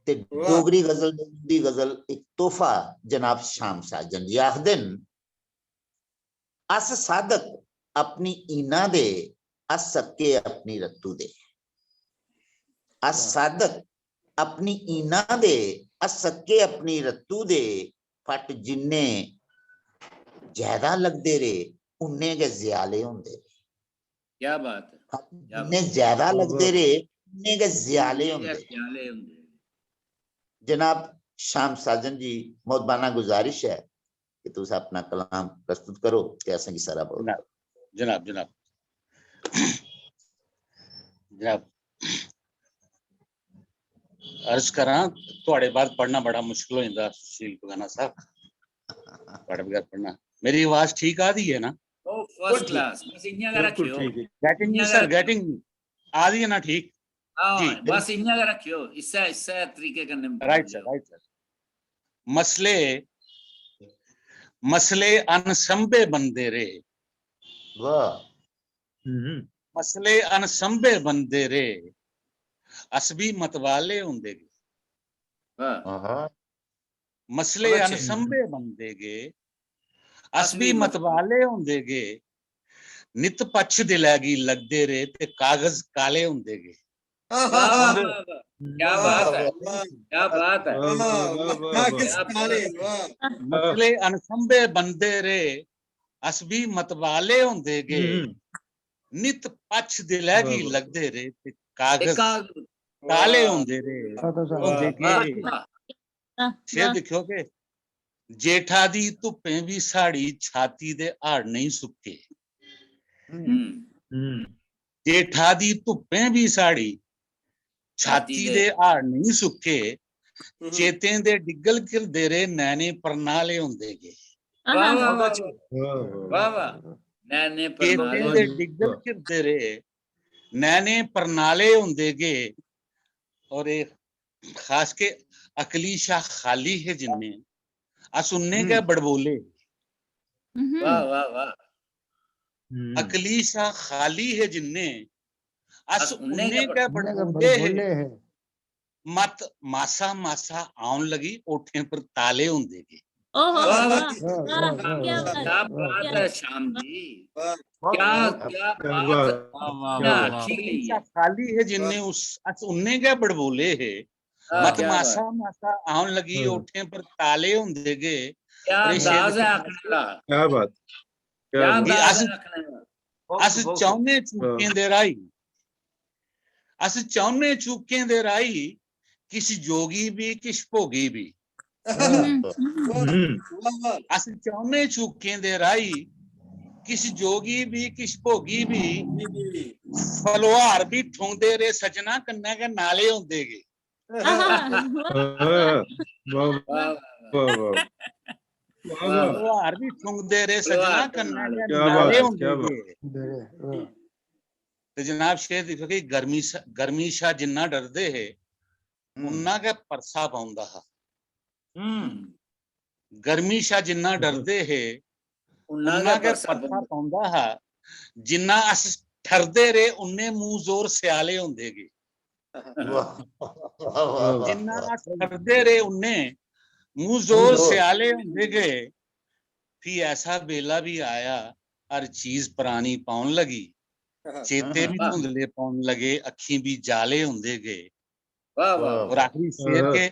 ते डोगरी गजल दी गजल एक तोहफा जनाब शाम साजन जी आखदे न, अस साधक अपनी ईना दे, अस सक्के अपनी रत्तू दे। अस साधक अपनी ईना दे, अस सक्के अपनी रत्तू दे। फट जिन्ने ज्यादा लगदे रे, उन्ने गै ज्याले होंदे रे। क्या बात है। फट जिन्ने ज्यादा लगदे रे, उन्ने गै ज्याले होंदे। ज्याले होंदे। जनाब शाम साजन जी, मोहतबाना गुजारिश है कि तुस अपना कलाम प्रस्तुत करो ते असेंगी सारा बहुत जनाब, जनाब, जनाब। जनाब, अर्ज करां, थुआड़े बाद पढ़ना बड़ा मुश्किल हो जांदा, सुशील पगाना साहब। थुआड़े बगैर पढ़ना। मेरी आवाज ठीक आ दी है ना? ओ फर्स्ट क्लास। बस इयां गै रखियो। गेटिंग नहीं सर, गेटिंग आ दी है ना ठीक? हां, बस इयां गै रखियो, इस्सै इस्सै तरीके कन्नै। Right sir, right sir. मसले, मसले अनसंभे बनदे रेह्। वाह। मसले अनसंभे बनदे रेह्, अस बी मतवाले होंदे गे। आहा। मसले अनसंभे बनदे गे, अस बी मतवाले होंदे गे। नित पच्छ दिलै गी लगदे रेह् ते कागज काले होंदे गे। वाह, वाह, वाह, वाह। क्या बात है, क्या बात है। मसले अनसंभे बनदे रेह्, अस बी मतवाले होंदे गे। नित पच्छ दिलै गी लगदे रेह् ते कागज काले होंदे रेह्, होंदे गे। शेर दिक्खेओ के जेठा दी धुप्पें बी साढ़ी छाती दे हाड़ नेईं सुक्के। जेठा दी धुप्पें बी साढ़ी छाती दे हाड़ नेईं सुक्के। चेतें दे डिग्गल घिरदे रेह्, नैने परनाले होंदे गे। वाह, वाह, वाह, वाह। वाह, वाह। नैने चेतें दे डिग्गल घिरदे रेह्, नैने परनाले होंदे गे। और एह् खास के अकली शा खाली हे जिन्ने, अस उन्ने गै बड़बोले। वाह, वाह, वाह। अकली शा खाली हे जिन्ने, अस उन्ने गै बड़बोले हे। मत मासा मासा औन लगी, ओठें पर ताले होंदे गे। ओहो, वाह, वाह, वाह, क्या बात, क्या बात है श्याम जी। क्या, क्या बात। अकली शा खाली हे जिन्ने, उस अस उन्ने गै बड़बोले हे। मत मासा मासा औन लगी, ओठें पर ताले होंदे गे। क्या अंदाज है आखने दा। क्या बात। क्या अंदाज है आखने दा। अस चौने चूकें दे राही, अस चौने चूकें दे राही, किश जोगी बी, किश भोगी बी। अस चौने चूकें दे राही, किश जोगी बी, किश भोगी बी। फलोहार बी ठुंगदे रेह् सज्जना, कन्नै गै नाले होंदे गे। वाह, वाह, वाह। फलोहार बी ठुंगदे रेह् सज्जना, कन्नै गै नाले होंदे गे। ते जनाब शेर दिक्खो कि गर्मी शा, गर्मी शा जिन्ना डरदे हे, उन्ना गै परसा पौंदा हा। गर्मी शा जिन्ना डरदे हे, उन्ना गै परसा पौंदा हा। जिन्ना अस ठरदे रेह्, उन्ने मूंह जोर स्याले होंदे गे। जिन्ना अस ठरदे रेह्, उन्ने मूंह जोर स्याले होंदे गे। फ्ही ऐसा बेला बी आया, हर चीज परानी पौन लगी। चेते बी धुंधले पौन लगे, अक्खीं बी जाले होंदे गे। और आखिरी शेर के,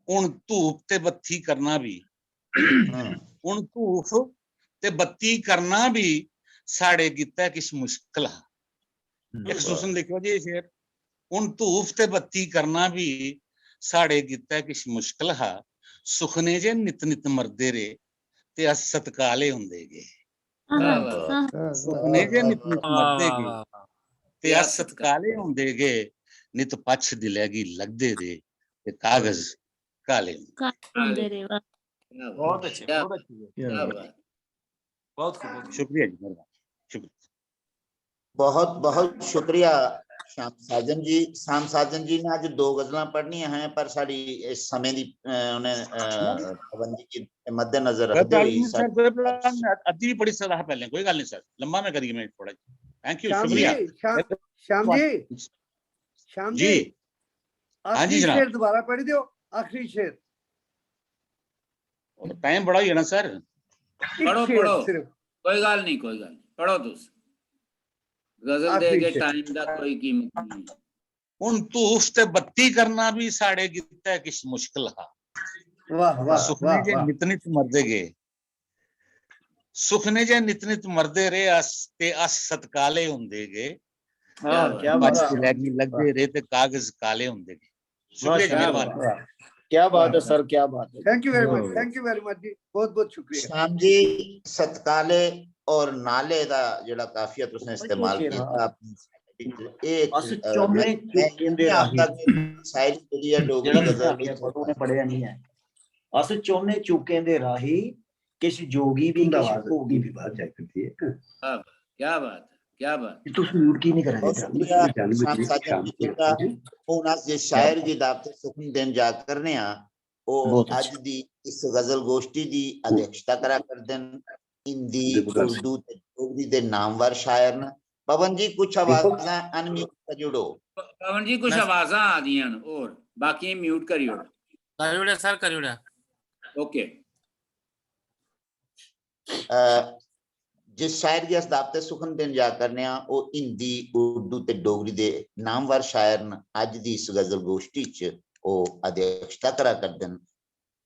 हुन धूप ते बत्ती करना बी, हुन धूप ते बत्ती करना बी साढ़े गित्तै किश मुश्कल हा। इक सुसन लिखो जी शेर, हुन धूप ते बत्ती करना बी साढ़े गित्तै किश मुश्कल हा। सुखने जे नित नित मरदे रेह् ते अस सतकाले होंदे गे। सुखने जे नित नित मरदे गे ते अस सतकाले होंदे गे। नित पच्छ दिलै गी लगदे रेह् ते कागज काले होंदे। काले होंदे रेह्। वाह। बहुत अच्छे, क्या बहुत अच्छे। क्या क्या बात। बात। बहुत खूब, बहुत खूब। शुक्रिया जी, मेहरबानी, शुक्रिया। बहुत बहुत शुक्रिया शाम साजन जी। शाम साजन जी ने अज दो गजलां पढ़नियां हैं, पर साड़ी इस समय दी, अ, उन्हें, अ, पाबंदी के मद्देनजर कोई रखते प्रॉब्लम हुए नहीं सर, कोई प्रॉब्लम नहीं, अद्धी भी पढ़ी सकदा हा पहले, कोई गल्ल नहीं सर, लंबा ना करिए मैं थोड़ा। थैंक यू, श्याम शुक्रिया। जी, श्याम, श्याम जी, श्याम जी, जी। हाँ जी आखिरी जनाब। शेर दोबारा पढ़ दो, आखिरी शेर। टाइम बड़ा होई जाना सर। एक पढ़ो, शेर पढ़ो। सिर्फ। कोई गल्ल नहीं, कोई गल्ल नहीं, पढ़ो तुस। गजल दे आखिरी अगे शेर। टाइम दा कोई कीमत नहीं। हुन धूफ ते बत्ती करना भी साढ़े गित्तै किश मुश्किल हा। वाह, वाह, सुखने वाह, जे वाह। नित नित मरदे गे, सुखने जे नित नित मरदे रेह् अस, ते अस सतकाले होंदे गे। क्या बात। क्या पच बात। ते लैगी लगदे रेह् ते कागज काले होंदे गे। शुक्रिया जी, क्या मेहरबानी। बात। वाह। क्या बात है सर, क्या बात है। Thank you very much, thank you very much जी, बहुत बहुत शुक्रिया। श्याम जी, सतकाले और नाले दा जेड़ा काफिया तुसने इस्तेमाल जी, किया हाँ। अपनी शायरी च, एक, अस अ, चौने मैं, मैं चूकें दे नहीं राही। आता कि शायरी जेड़ी है डोगरी जेड़ा गजल लिखा विच गया, पर उन्हें पढ़ेआ नहीं है। अस चौने चूकें दे राही, किश जोगी भी, किश भोगी भी। बात जाए करती है। क्या बात, क्या बात, क्या बात। तुस म्यूट की नहीं करा बहुत देता? शुक्रिया शाम साजन जी तुंदा। हुन अस जिस शायर गी दावत सुखन देन जा करने आ, ओ बहुत अज अच्छा। दी इस गजल गोष्ठी दी अध्यक्षता करा करदे न। हिंदी, दीपक सर। उर्दू ते डोगरी दे नामवर शायर न। पवन जी, कुछ आवाजां अनम्यूट करी ओड़ो। प-, पवन जी, कुछ आवाजां आ दियां न, और बाकी म्यूट करी ओड़ो। करी ओड़ेआ सर, करी ओड़ेआ। ओके। अ, जिस शायर गी अस दावते सुखन देन जा करने आं, ओह् हिंदी, उर्दू ते डोगरी दे नामवर शायर न। अज्ज दी इस गजल गोष्ठी च ओह् अध्यक्षता करा करदे न,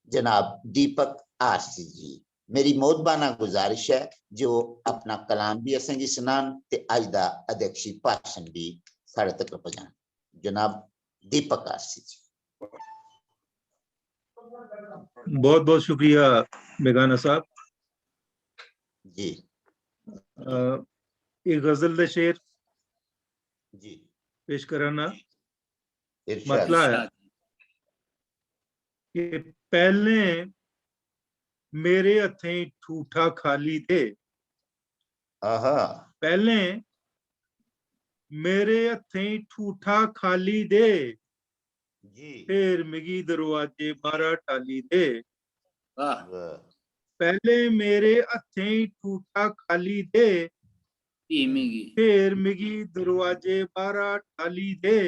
जनाब दीपक आरसी जी। मेरी मोहतबाना गुजारिश ऐ जे ओह् अपना कलाम भी असेंगी सनान ते अज्ज दा अध्यक्षी भाशन भी साढ़े तक पजान। जनाब दीपक आरसी जी। बहुत बहुत शुक्रिया बेगाना साहब। जी। अ, एक गजल दे शेर जी। पेश कराना। इरशाद। मतला है कि पैह्लें मेरे हत्थें ठूठा खाली दे, आहा। पैह्लें मेरे हत्थें ठूठा खाली दे, जी। फिर मिगी दरवाजे बाह्रा टाली दे। वाह। वाह। पैह्लें मेरे हत्थें ठूठा खाली दे, फ्ही मिगी। फिर मिगी दरवाजे बाह्रा टाली दे।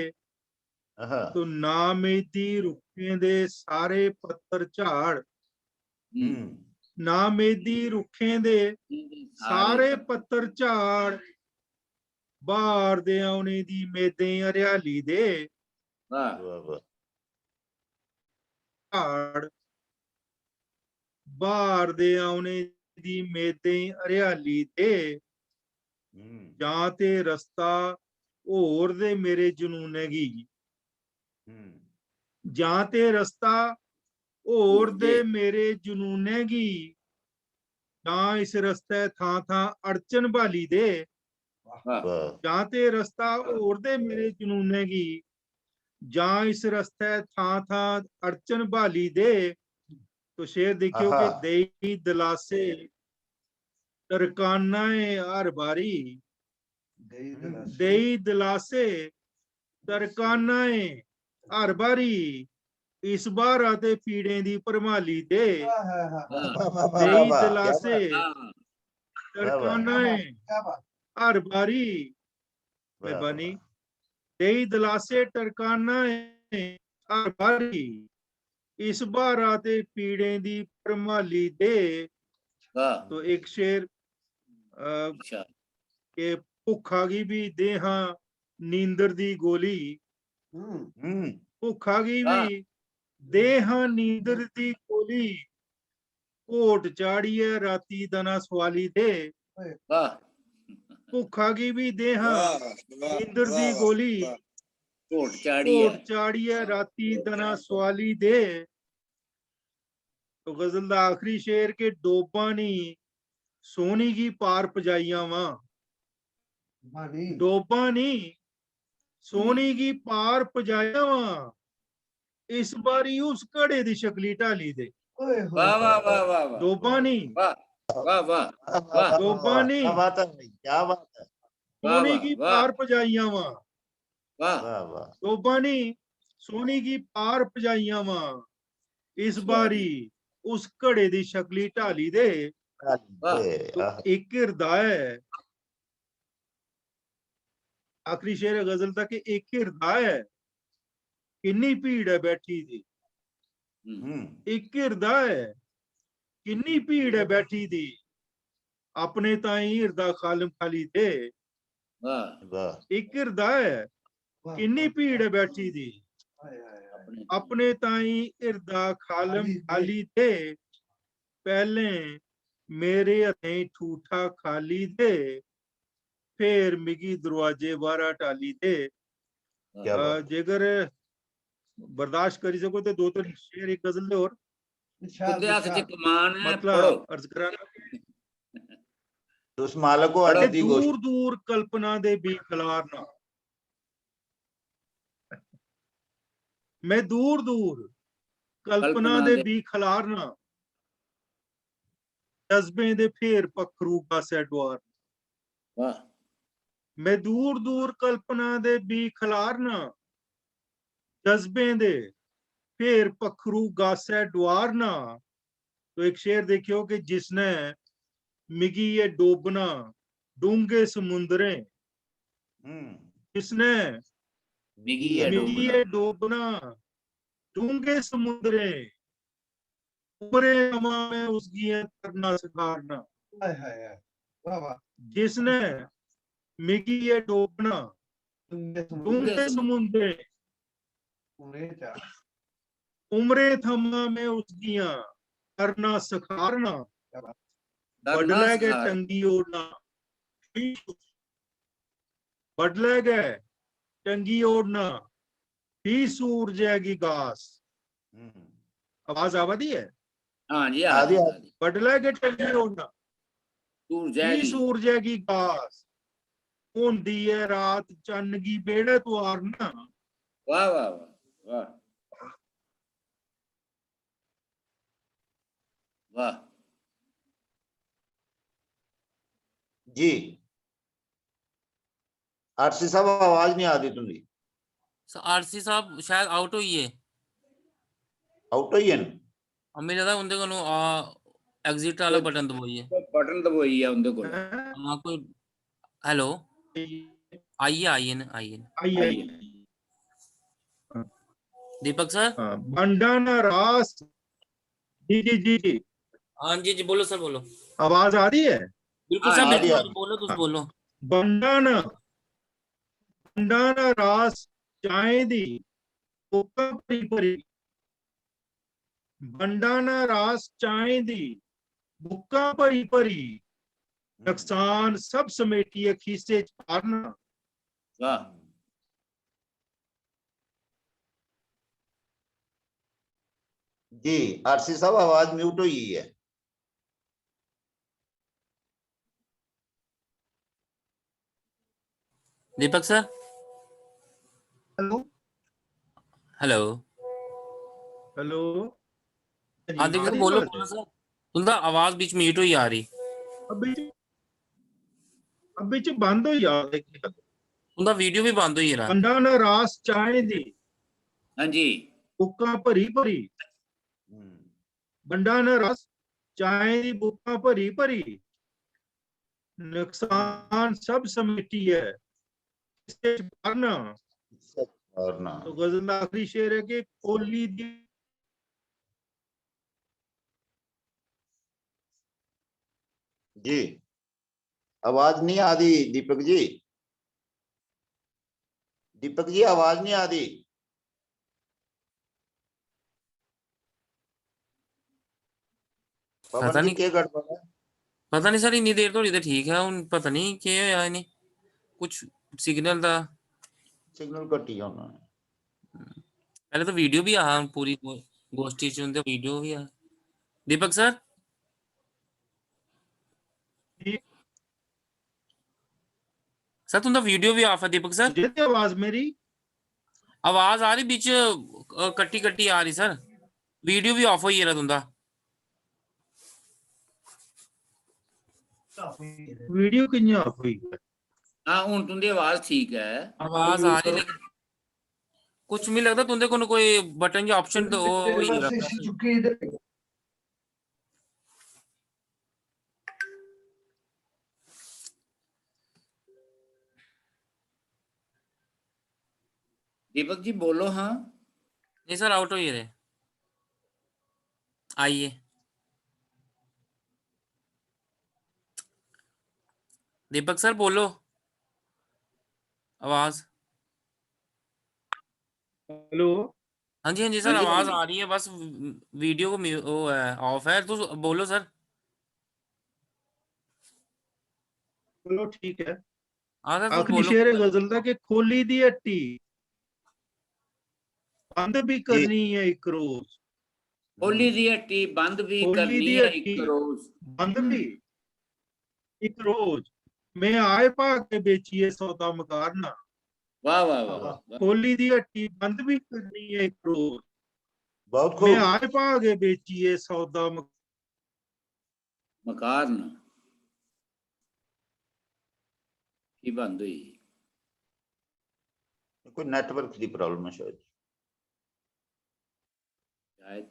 आहा। तो नामेदी रुक्खें दे सारे पत्तर झाड़, हम्म। हम्म। नामेदी रुक्खें दे सारे पत्तर। पत्तर झाड़, ब्हार दे औने दी मेदें हरियाली दे। वाह। वाह, वाह। झाड़, ब्हार दे औने दी मेदें हरियाली दे। हम्म। जां ते रस्ता होर दे मेरे जनूनै गी, हम्म। जां ते रस्ता होर दे मेरे जनूनै गी, जां इस रस्तै थां थां अड़चन ब्हाली दे। वाह। वाह। जां ते रस्ता होर दे मेरे जनूनै गी, जां इस रस्तै थां थां अड़चन ब्हाली दे। तो शेर दिक्खेओ कि आहा। देई दलासे टरकाना ऐ हर बारी, हम्म। देई दलासे टरकाना ऐ हर बारी, इस बारा ते पीड़ें दी भरमाली दे। वाह। वाह, वाह, वाह, देई वाह, क्या दलासे बात। हाँ। टरकाना ऐ हर बारी, वाह, मेहरबानी। वाह। देई दलासे टरकाना ऐ हर बारी, इस बारा ते पीड़ें दी भरमाली दे। वाह। तो एक शेर, अ, अच्छा। के भुक्खा गी भी देहां नींदर दी गोली, हम्म। भुक्खा गी वाह। भी देहां नींदर दी गोली, घोट चाढ़ियै राती दना स्वाली दे। वाह। भुक्खा गी भी देहां वाह, वाह, नींदर दी वाह, गोली, वाह। घोट चाढ़ियै। घोट चाढ़ियै राती दना स्वाली दे। तो गजल दा आखिरी शेर के डोबा नी सोहनी गी पार पजाई आवां। डोबा नी सोहनी गी पार पजाई आवां। इस बारी उस घड़े दी शकली ढाली दे। वाह वाह वाह वाह वाह। डोबा नी, वाह वाह वाह। वाह। डोबा नी। क्या बात है भाई, क्या बात है। वाह, सोनी वाह, की वाह। पार पजाइयां वा। वाह। वाह वाह। डोबा नी, सोनी की पार पजाइयां वा। इस बारी उस घड़े दी शकली ढाली दे। ढाली वाह। दे, तो आह। इक हिरदा ऐ, आखिरी शेर ऐ गजल दा कि इक हिरदा ऐ, किन्नी भीड़ ऐ बैठी दी। हम्म। हम्म। इक हिरदा ऐ, किन्नी भीड़ ऐ बैठी दी। अपने ताईं हिरदा खालम खाली दे। वाह। वाह। इक हिरदा ऐ, किन्नी भीड़ ऐ बैठी दी। अपने अपने ताईं हिरदा खालम खाली दे। खाली दे। पैह्लें मेरे हत्थें ठूठा खाली दे, फेर मिगी दरोआजे बाह्रा टाली दे। क्या अ, बात। जेकर बर्दाश्त करी सको ते दो तिन्न शेर इक गजल दे होर। इरशाद, तुंदे हत्थ च इरशाद। कमान है, मतलब पढ़ो। अर्ज करा ना तुस मालक हो बड़ा अरबी कि दी गोश्त। दूर दूर कल्पना दे बीऽ खलारना। मैं दूर दूर कल्पना कल्पना दे दे। बीऽ खलारना। जज्बें दे फेर पक्खरू गासै डुआरना। वाह। मैं दूर दूर कल्पना दे बीऽ खलारना। जज्बें दे फेर पक्खरू गासै डुआरना। तो एक शेर देखियो कि जिसने मिगी ये डोबना डूंगे समुंदरें, हम्म। जिसने मिगी ये मिगी डोबना। ये डोबना डूंगे समुंदरें, उमरें थमां मैं उसगियां तरना सखारना। हाय हाय हाय। वाह वाह। जिसने मिगी ये डोबना तुंदे डूंगे समुंदरें, उमरे चा। उमरें थमां मैं उसगियां तरना सखारना। क्या बात। तरना बडलै गै सखार। टंगी ओड़ना, बडलै गै टंगी ओड़ना, फ्ही सूरजै गी गास। हम्म। आवाज आवा दी ऐ? हाँ जी, आ आ दी, दी, आ आ दी। बडलै गै टंगी ओड़ना, सूरजै फ्ही गी। सूरजै गी गास। होंदी ऐ रात चन्न गी बेह्ड़ै तुआरना। वाह, वाह, वाह, वाह। वाह। जी। आरसी साहब, आवाज नहीं आ रही तुंदी। स-, आरसी साहब शायद आउट होई गे। आउट होई गे न? आ, मिगी लगदा उं'दे कोलों, आ, एग्जिट आह्ला बटन दबाइयै। कोई बटन दबाई गेआ उं'दे कोल। हां, कोई, हैलो, आई गे, आई गे न, आई गे न। आई, आई। दीपक सर? हां, बंडा ना रास। जी, जी, जी, जी। हां जी, जी, बोलो सर, बोलो। आवाज आ रही है? बिल्कुल हां, सर, आ रही बिल्कुल, है। बोलो, तुस बोलो। बंडा ना, बंडा ना रास चाहें दी, बुक्कां भरी भरी। बंडा ना रास चाहें दी, बुक्कां भरी भरी। नकसान सब समेटियै खीसे च पारना। वाह। जी, आरसी साहब, आवाज म्यूट हुई है। दीपक सर? हेलो? हेलो? हेलो? हां, दीपक सर, बोलो, बोलो सर। तुं'दा आवाज बिच म्यूट होई जा रही। अब बिच, अब बिच बंद होई जा रही। तुं'दा वीडियो भी बंद होई गेदा। बंडा ना रास चाहें दी। हां जी। बुक्कां भरी भरी। हम्म। बंडा ना रास चाहें दी बुक्कां भरी भरी। नकसान सब समेटियै खीसे च पारना। और ना। तो गजल दा आखिरी शेर है कि कोली दी जी, आवाज नहीं आ रही दीपक जी। दीपक जी, आवाज नहीं आ रही। पवन पता जी, नहीं। क्या गड़बड़ है? पता नहीं सर, इन्नी देर धोड़ी ते ठीक है, हुन पता नहीं केह् होया इ'नें, कुछ सिग्नल दा। सिग्नल कट्टी होना है। पैह्ले ते वीडियो भी हा, पूरी गो-, गोश्ठी च उं'दे वीडियो भी हा। दीपक सर? जी। सर, तुं'दा वीडियो भी ऑफ है, दीपक सर। जे ते आवाज मेरी? आवाज आ रही, बिच अ, कट्टी कट्टी आ रही सर, वीडियो भी ऑफ होई गेदा तुंदा। वीडियो कि'यां ऑफ होई गेआ? हाँ, हुन तुंदी आवाज ठीक है। आवाज आ रही, लेकिन कुछ मिगी लगदा तुंदे कोल कोई बटन या ऑप्शन तो ओह् होई गेदा। दीपक जी, बोलो। हाँ, नहीं सर, आउट होई गेदे। आइए दीपक सर, बोलो। आवाज। हेलो। हाँ जी, हाँ जी सर, आवाज आ रही है, बस वीडियो को म्यू-, वो है, ऑफ है। तो बोलो सर। चलो ठीक है। हाँ सर, तुम आखिरी बोलो। शेर है गजल दा कि खोली दी हट्टी बंद भी करनी है एक रोज। खोली दी हट्टी बंद भी खोली करनी दी है हट्टी एक रोज। बंद भी एक रोज। मैं आए भागे बेचिए सौदा मकारना। वाह, वाह, वाह, वाह। खोली दी हट्टी बंद भी करनी है एक रोज। बहुत मैं खूब। आए भागे बेचिए सौदा मक- मकारना। की बंद हुई? कोई नेटवर्क दी प्रॉब्लम है शायद। शायद।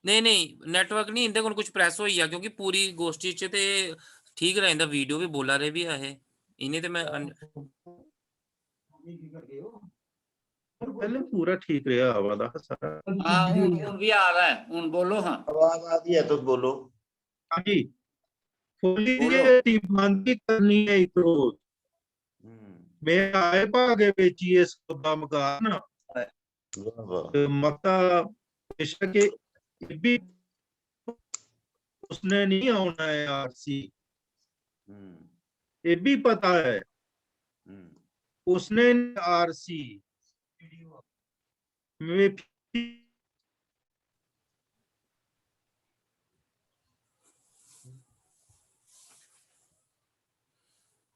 नहीं, नहीं, नेटवर्क नहीं, इंदे कोल कुछ प्रेस होई गेआ, क्योंकि पूरी गोष्ठी च ते ठीक रहा, इंदा वीडियो भी बोला रहे भी है। इन्हें ते मैं अन- पहले पूरा ठीक रहा आवा दा हा सारा। हाँ, हुन, हुन भी आ रहा है। हुन बोलो। हाँ, आवाज आ रही है तो बोलो। हाँ जी। खोली दी बोलो। हट्टी बंद भी करनी है एक रोज। हम्म, मैं आए भागे बेचिए सौदा मकारना। वाह, वाह। ते मक्का बेशक ये भी उसने नहीं आना है आरसी, हम्म, ये भी पता है हम्म। उसने आरसी में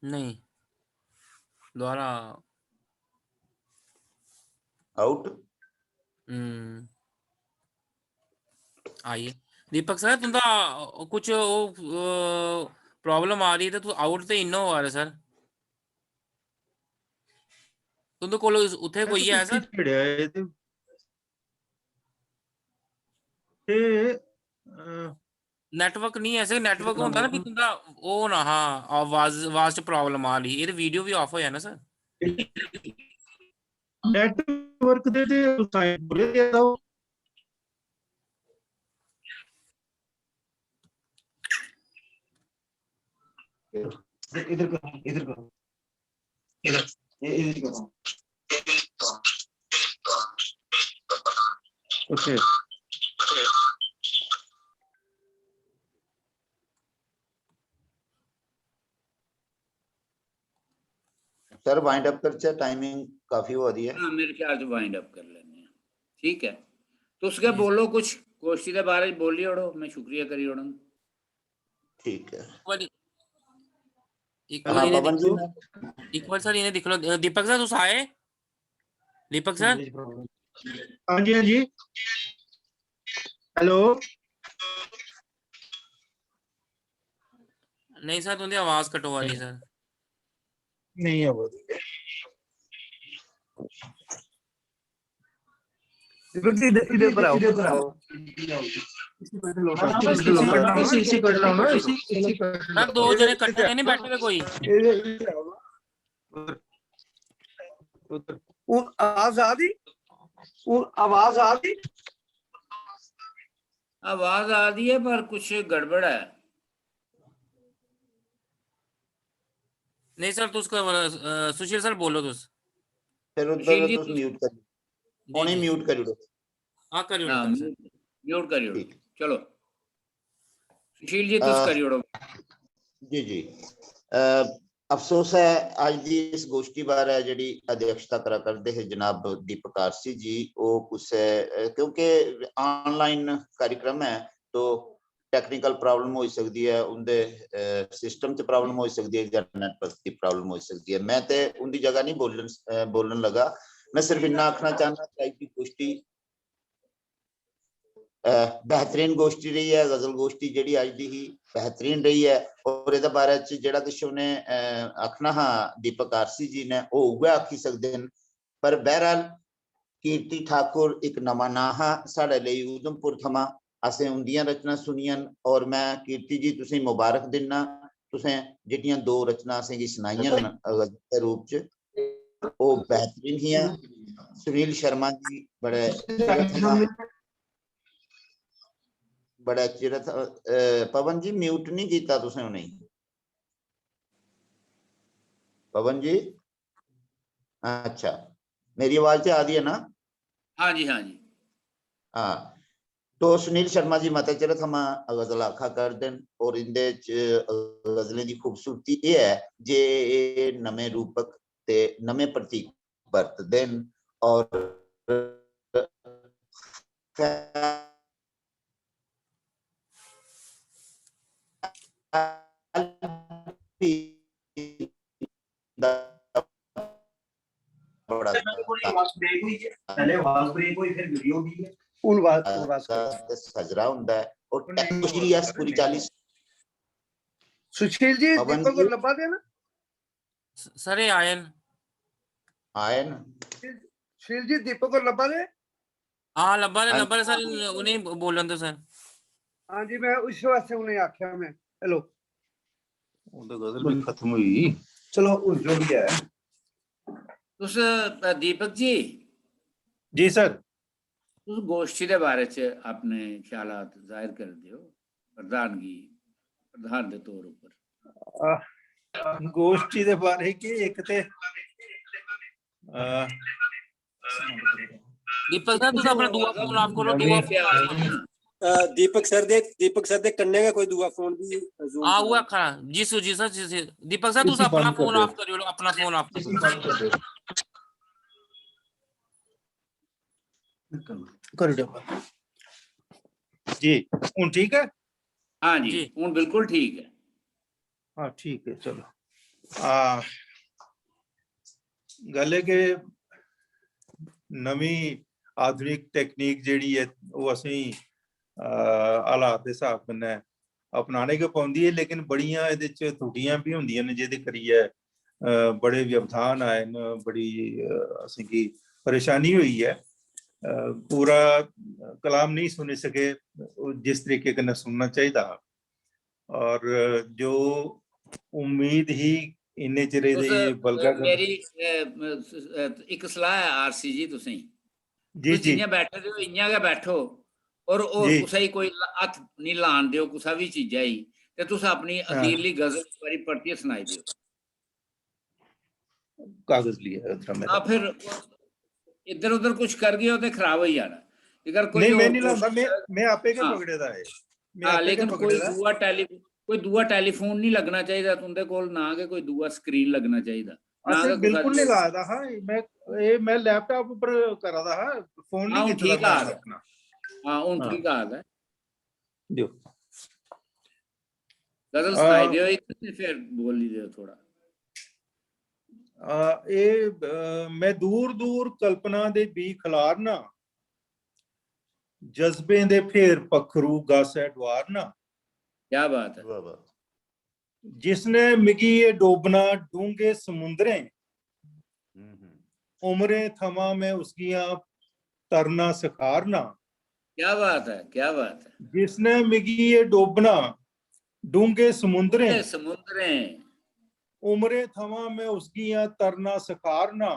नहीं, दोबारा। आउट। हम्म। आइए दीपक सर, तुंदा कुछ वो प्रॉब्लम आ रही है, तो तू आउट ते इन होआ रहे सर। तुंदे कोल उस- उत्थे कोई है सर? छेड़िया है ते, ते, अ, नेटवर्क नहीं है सर, नेटवर्क होंदा ना, फिर तुंदा वो होना, हाँ, आवाज, आवाज च प्रॉब्लम आ रही। ये तो वीडियो भी ऑफ होया ना सर। नेटवर्क दे ते साइन पूरे दे दो। इधर, इधर करो, इधर करो। इधर, ये इधर करो। ओके। सर, वाइंड अप करचे, टाइमिंग काफी हो रही है। हाँ, मेरे ख्याल से वाइंड अप कर लेने हैं। ठीक है, तुस गै बोलो कुछ, गोष्ठी दे बारे च बोली ओड़ो, मैं शुक्रिया करी ओड़ां। ठीक है। एक बारी, एक हाँ, बारी इन्हें पवन जी, दिक्खो, मैं एक बार सर इन्हें दिक्ख लो। अ, दीपक सर, तुस आए? दीपक सर? हाँ जी, हाँ जी। हेलो। नहीं सर, तुंदी आवाज कटोआ दी सर। नहीं आवा दी। इधर, इधर, इधर पर आओ। इधर पर आओ। इसी, इसी कट लो ना, इसी, इसी कट लो ना, इसी, इसी कट लो। सर, दो जने कट्ठे ते नहीं बैठे दे कोई? उन आवाज आ दी? उन आवाज आ दी? आवाज आ रही है, पर कुछ गड़बड़ है। नहीं सर, तुस क-, अ, सुशील सर, बोलो तुस। फिर उधर सुशील जी, तुस तुस- म्यूट कर, जी, उन्हें जी। म्यूट कर दो। हाँ, करी हाँ, ओड़ो सर। म्यूट, म्यूट करी ओड़ो। ठीक। चलो, सुशील जी, तुस अ, करी ओड़ो। जी, जी। अ, अफसोस है, आज दी इस गोष्ठी बारै जेह्ड़ी अध्यक्षता करा करदे हे जनाब दीपक आरसी जी, ओह् कुसै, अ, क्योंकि ऑनलाइन कार्यक्रम है, तो टेक्निकल प्रॉब्लम होई सकदी ऐ, उं'दे, अ, सिस्टम च प्रॉब्लम होई सकदी ऐ जां नेटवर्क दी प्रॉब्लम होई सकदी ऐ। मैं ते उं'दी जगह नहीं बोलन, अ, बोलन लगा। मैं सिर्फ इन्ना आखना चाहना कि अज्ज दी गोष्ठी अ, बेहतरीन गोश्ठी रेही ऐ। गजल गोश्ठी जेह्ड़ी अज्ज दी ही, बेहतरीन रेही ऐ। और एह्दे बारे च जेह्ड़ा किश उ'नें, अ, आखना हा दीपक आरसी जी ने, ओह् उ'ऐ आखी सकदे न। पर बहरहाल, कीर्ति ठाकुर इक नमां नांऽ हा साढ़े लेई उधमपुर थमां। असें उंदियां रचनां सुनियां न और में, कीर्ति जी, तुसेंगी मुबारक दिन्ना। तुसें जेह्ड़ियां दो रचनां असेंगी सनाइयां न गजल दे रूप च, ओह् बेहतरीन हियां। सुनील शर्मा जी बड़े चिर थमां, बड़े चिर थ-, अ, पवन जी, mute नहीं कीता तुसें उ'नेंगी? पवन जी, अच्छा, मेरी आवाज ते आ दी ऐ ना? हाँ जी, हाँ जी। हाँ, तो सुनील शर्मा जी मते चिर थमां गजल आखा करदे न और इंदे च गजलें दी खूबसूरती एह् ऐ जे एह् नमें रूपक ते नमें प्रतीक बरतदे न और बड़ा पहले आवाज ब्रेक हुई है, पहले आवाज ब्रेक हुई, फिर वीडियो भी है। हून आवाज, हून आवाज ते सजरा हुंदा ऐ और टेक्नोलॉजी अस पूरी चाल्ली सुशील जी, पवन दीपक जी। होर लब्भा दे ना? स- सर, एह् आए न। आए न। सुशील जी, दीपक होर लब्भा दे? हां, लब्भा दे, हां। लब्भा दे सर, उ'नेंगी ब- बोलन दो सर। हां जी, मैं उस वास्ते उ'नेंगी आखेआ मैं। हेलो। उं'दी गजल भी खत्म होई। चलो, हून जो भी है। तुस, अ, दीपक जी, जी सर। तुस गोश्ठी दे बारे च अपने ख्यालात जाहिर करी देओ प्रधानगी, प्रधान दे तौर उप्पर। गोश्ठी दे बारे के इक ते, अ, दीपक सर, तुस अपना दूआ फोन ऑफ करो, दूआ फोन। अ, दीपक सर दे, दीपक सर दे कन्नै गै कोई दूआ फोन बी Zoom हां, च उ'ऐ आखा ना। जी सर, जी सर, जी सर। दीपक सर, तुस अपना फोन ऑफ करी ओड़ो, अपना फोन ऑफ करी ओड़ो। करी ओड़ो। जी, हून ठीक ऐ? हाँ जी, जी। हूँ बिल्कुल ठीक है। हाँ, ठीक है, चलो। आ, गल्ल एह् कि नमीं आधुनिक टेक्निक जेह्ड़ी ऐ, ओह् असेंगी, आ, हालात दे स्हाब कन्नै अपनाने गै पौंदी ऐ, लेकिन बड़ियां एह्दे च त्रुटियां बी होंदियां न, जेह्दे करियै, आ, बड़े व्यवधान आए न, बड़ी, आ, असेंगी परेशानी होई ऐ। आ, पूरा कलाम नेईं सुनी सके, ओह् जिस तरीके कन्नै सुनना चाहिदा हा। और जो उम्मीद ही इन्ने चिरे तुस, दी बलगा कर- मेरी, अ, अ, इक सलाह ऐ आरसी जी तुसेंगी। जी, तुस जी। जि'यां बैठे दे ओ, इ'यां गै बैठो। और, और जी। कुसै गी कोई ल-, हत्थ निं लान देओ कुसै बी चीजा गी। ते तुस अपनी हाँ। अखीरली गजल इक बारी परतियै सनाई देओ। कागज लिया है उधर मेरा। हाँ, फिर इधर उधर कुछ कर गए हो ते खराब हो जाना। अगर कोई नहीं, मैं और नहीं लांदा, कोशिश मैं, कर- मैं आपे के हाँ। पकड़े दा है। मैं हाँ, आपे के लेकिन पकड़े कोई दा। दूआ टेली-, कोई दूआ टेलीफोन नहीं लगना चाहिए तुंदे कोल, ना के कोई दूआ स्क्रीन लगना चाहिए, ना असें के कुसै बिल्कुल दूए- नहीं लाया दा हा, मैं, ए, मैं लैपटॉप ऊपर करा दा हा, फोन नहीं हाँ, हूँ कीता दा ठीक आ मैं रहा। अपना। हाँ, हूँ हाँ। ठीक आ रहा। जो। गजल आ, सुनाई दियो इक ते फिर बोली दियो थोड़ा। आ, ए, अ, मैं दूर दूर कल्पना दे बीऽ खलारना, जज्बें दे फेर पक्खरू गासै डुआरना। क्या बात है। वाह, वाह। जिसने मिगी एह् डोबना डूंगे समुंदरें, हम्म, हम्म। उमरें थमां मैं उसगियां तरना सखारना। क्या बात है, क्या बात है। जिसने मिगी एह् डोबना डूंगे समुंदरें, डूंगे समुंदरें। उमरें थमां मैं उसगियां तरना सखारना।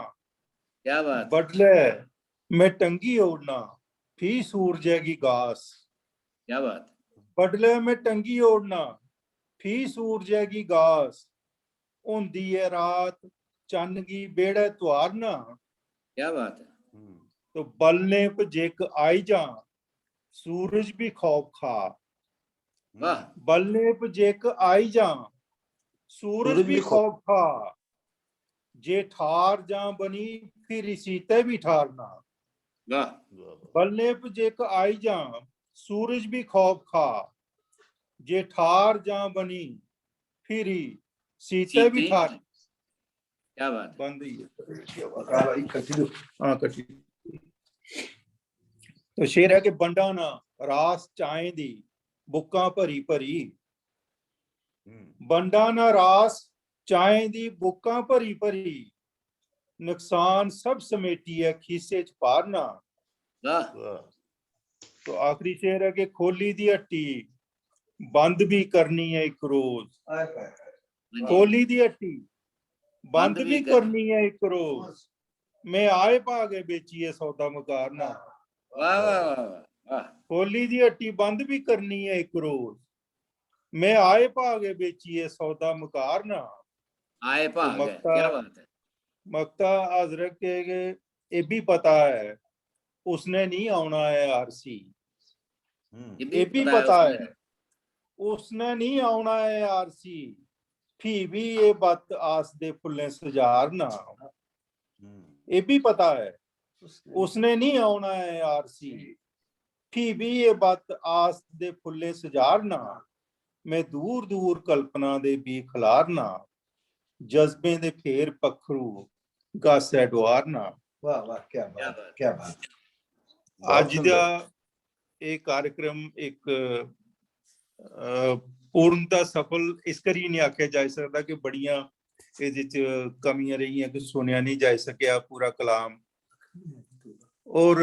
क्या बात है। बडलै मैं टंगी ओड़ना, फ्ही सूरजै गी गास। क्या बात। बडलै मैं टंगी ओड़ना, फ्ही सूरजै गी गास। होंदी ऐ रात, चन्न गी बेह्ड़ै तुआरना। क्या बात है। हम्म। तो बलने प जेक आई जां, सूरज बी खौफ खा। वाह। बलने प जेक आई जां, सूरज सूरज बी बी खौफ खौफ खा। जे ठार जां बनी, फिर सीतै बी ठारना। वाह। वाह, वाह। बलने प जेक आई जां, सूरज बी खौफ खा। जे ठार जां बनी, फिरी सीतै बी सीतै ठार। क्या बात है। बंद ही है। हाँ, कटी। तो शेर है कि बंडा ना, रास चाएं दी बुक्कां भरी भरी। बंडा ना रास चाएं दी बुक्कां भरी भरी, नुकसान सब समेटियै खीसे च पारना। तो आखिरी शेर ऐ कि खोली दी हट्टी बंद भी करनी ऐ इक रोज। खोली दी हट्टी बंद भी करनी ऐ इक रोज, में आए भागे बेचियै सौदा मकारना। खोली दी हट्टी बंद भी करनी ऐ इक रोज, में आए भागे बेचियै सौदा मकारना। आए भागे, क्या बात है। मक्ता हजरत के, के ये भी पता है उसने नहीं आना है आरसी। ये भी पता है उसने नहीं आना है आरसी, फ्ही भी ये बत आस दे फुल्लें सजारना। ये भी पता है उसने नहीं आना है आरसी, फ्ही भी ये बत आस दे फुल्लें सजारना। में दूर दूर कल्पना दे बी खलारना, जज्बें दे फेर पक्खरू गासै डुआरना। वाह वाह, क्या बात, क्या बात। अज्ज दा एह् कार्यक्रम इक पूर्णता सफल इस करी नहीं आखेआ जाई सकदा कि बड़ियां एह्दे च कमियां रेहियां कि सुनेआ नहीं जाई सकेआ पूरा कलाम। और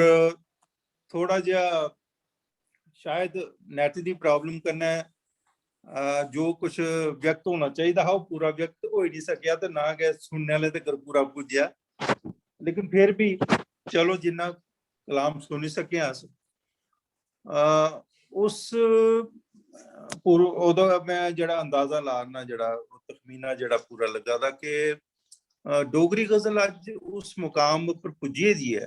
थोड़ा जेहा शायद नेट दी प्रॉब्लम कन्नै जो कुछ व्यक्त होना चाहिदा हा, ओह् पूरा व्यक्त होई नहीं सकेआ ते ना गै सुनने आह्ले तगर पूरा पुज्जेआ। लेकिन फिर भी चलो, जिन्ना कलाम सुनी सके अस, उस पूर्व ओह्दा में जेह्ड़ा अंदाजा ला'रना, जेह्ड़ा तखमीना जेह्ड़ा पूरा लग्गा दा कि डोगरी गजल अज्ज उस मुकाम उप्पर पुज्जी दी ऐ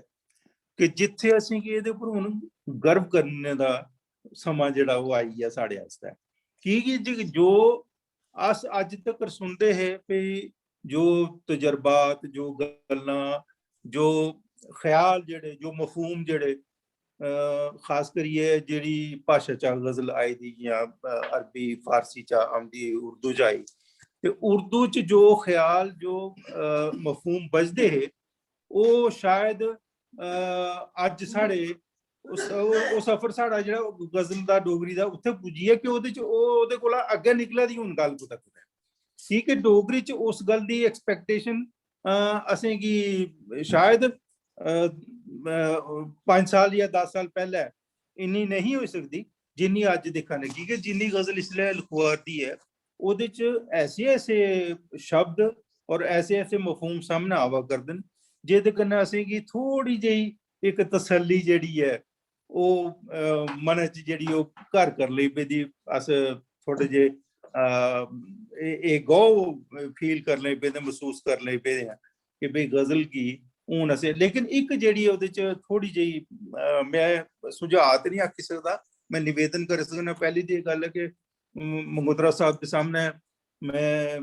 कि जित्थै असेंगी एह्दे उप्पर हून गर्व करने दा समां जेह्ड़ा ओह् आई गेआ साढ़े आस्तै। की कि जो अस अज्ज तकर सुनदे हे, भई जो तजर्बात, जो गल्लां, जो ख्याल जेह्ड़े, जो मफहूम जेह्ड़े, खास करियै जेह्ड़ी भाशा चा गजल आई दी, जि'यां अरबी, फारसी चा औंदी, उर्दू च आई, ते उर्दू च जो ख्याल, जो मफहूम बजदे हे, ओह् शायद अज्ज साढ़े उस सफर साढ़ा जेह्ड़ा गजल दा, डोगरी दा, उत्थै पुज्जी गेआ कि ओह्दे च ओह्, ओह्दे कोला अग्गें निकला दी हून गल्ल कुतै कुतै। की के डोगरी च उस गल्ल दी एक्सपेक्टेशन असेंगी शायद पंज साल जां दस साल पैह्ले इन्नी नेईं होई सकदी जिन्नी अज्ज दिक्खा ने, की के जिन्नी गजल इसलै लखोआ दी ऐ, ओह्दे च ऐसे ऐसे शब्द और ऐसे ऐसे मफहूम सामनै आवा करदे न, जेह्दे कन्नै असेंगी थोह्ड़ी जेही इक तसल्ली जेह्ड़ी ऐ, ओह् मनै च जेह्ड़ी ओह् घर करी लेई पेदी। अस थोह्ड़े जे एह् गौह् फील करी लेई पेदे, मसूस करी लेई पेदे आं कि भई गजल गी हून असें, लेकिन इक जेह्ड़ी ओह्दे च थोह्ड़ी जेही में सुझाऽ ते निं आखी सकदा, में निवेदन करी सकना। पैह्ली ते एह् गल्ल ऐ कि मंगोत्रा साहब दे सामनै में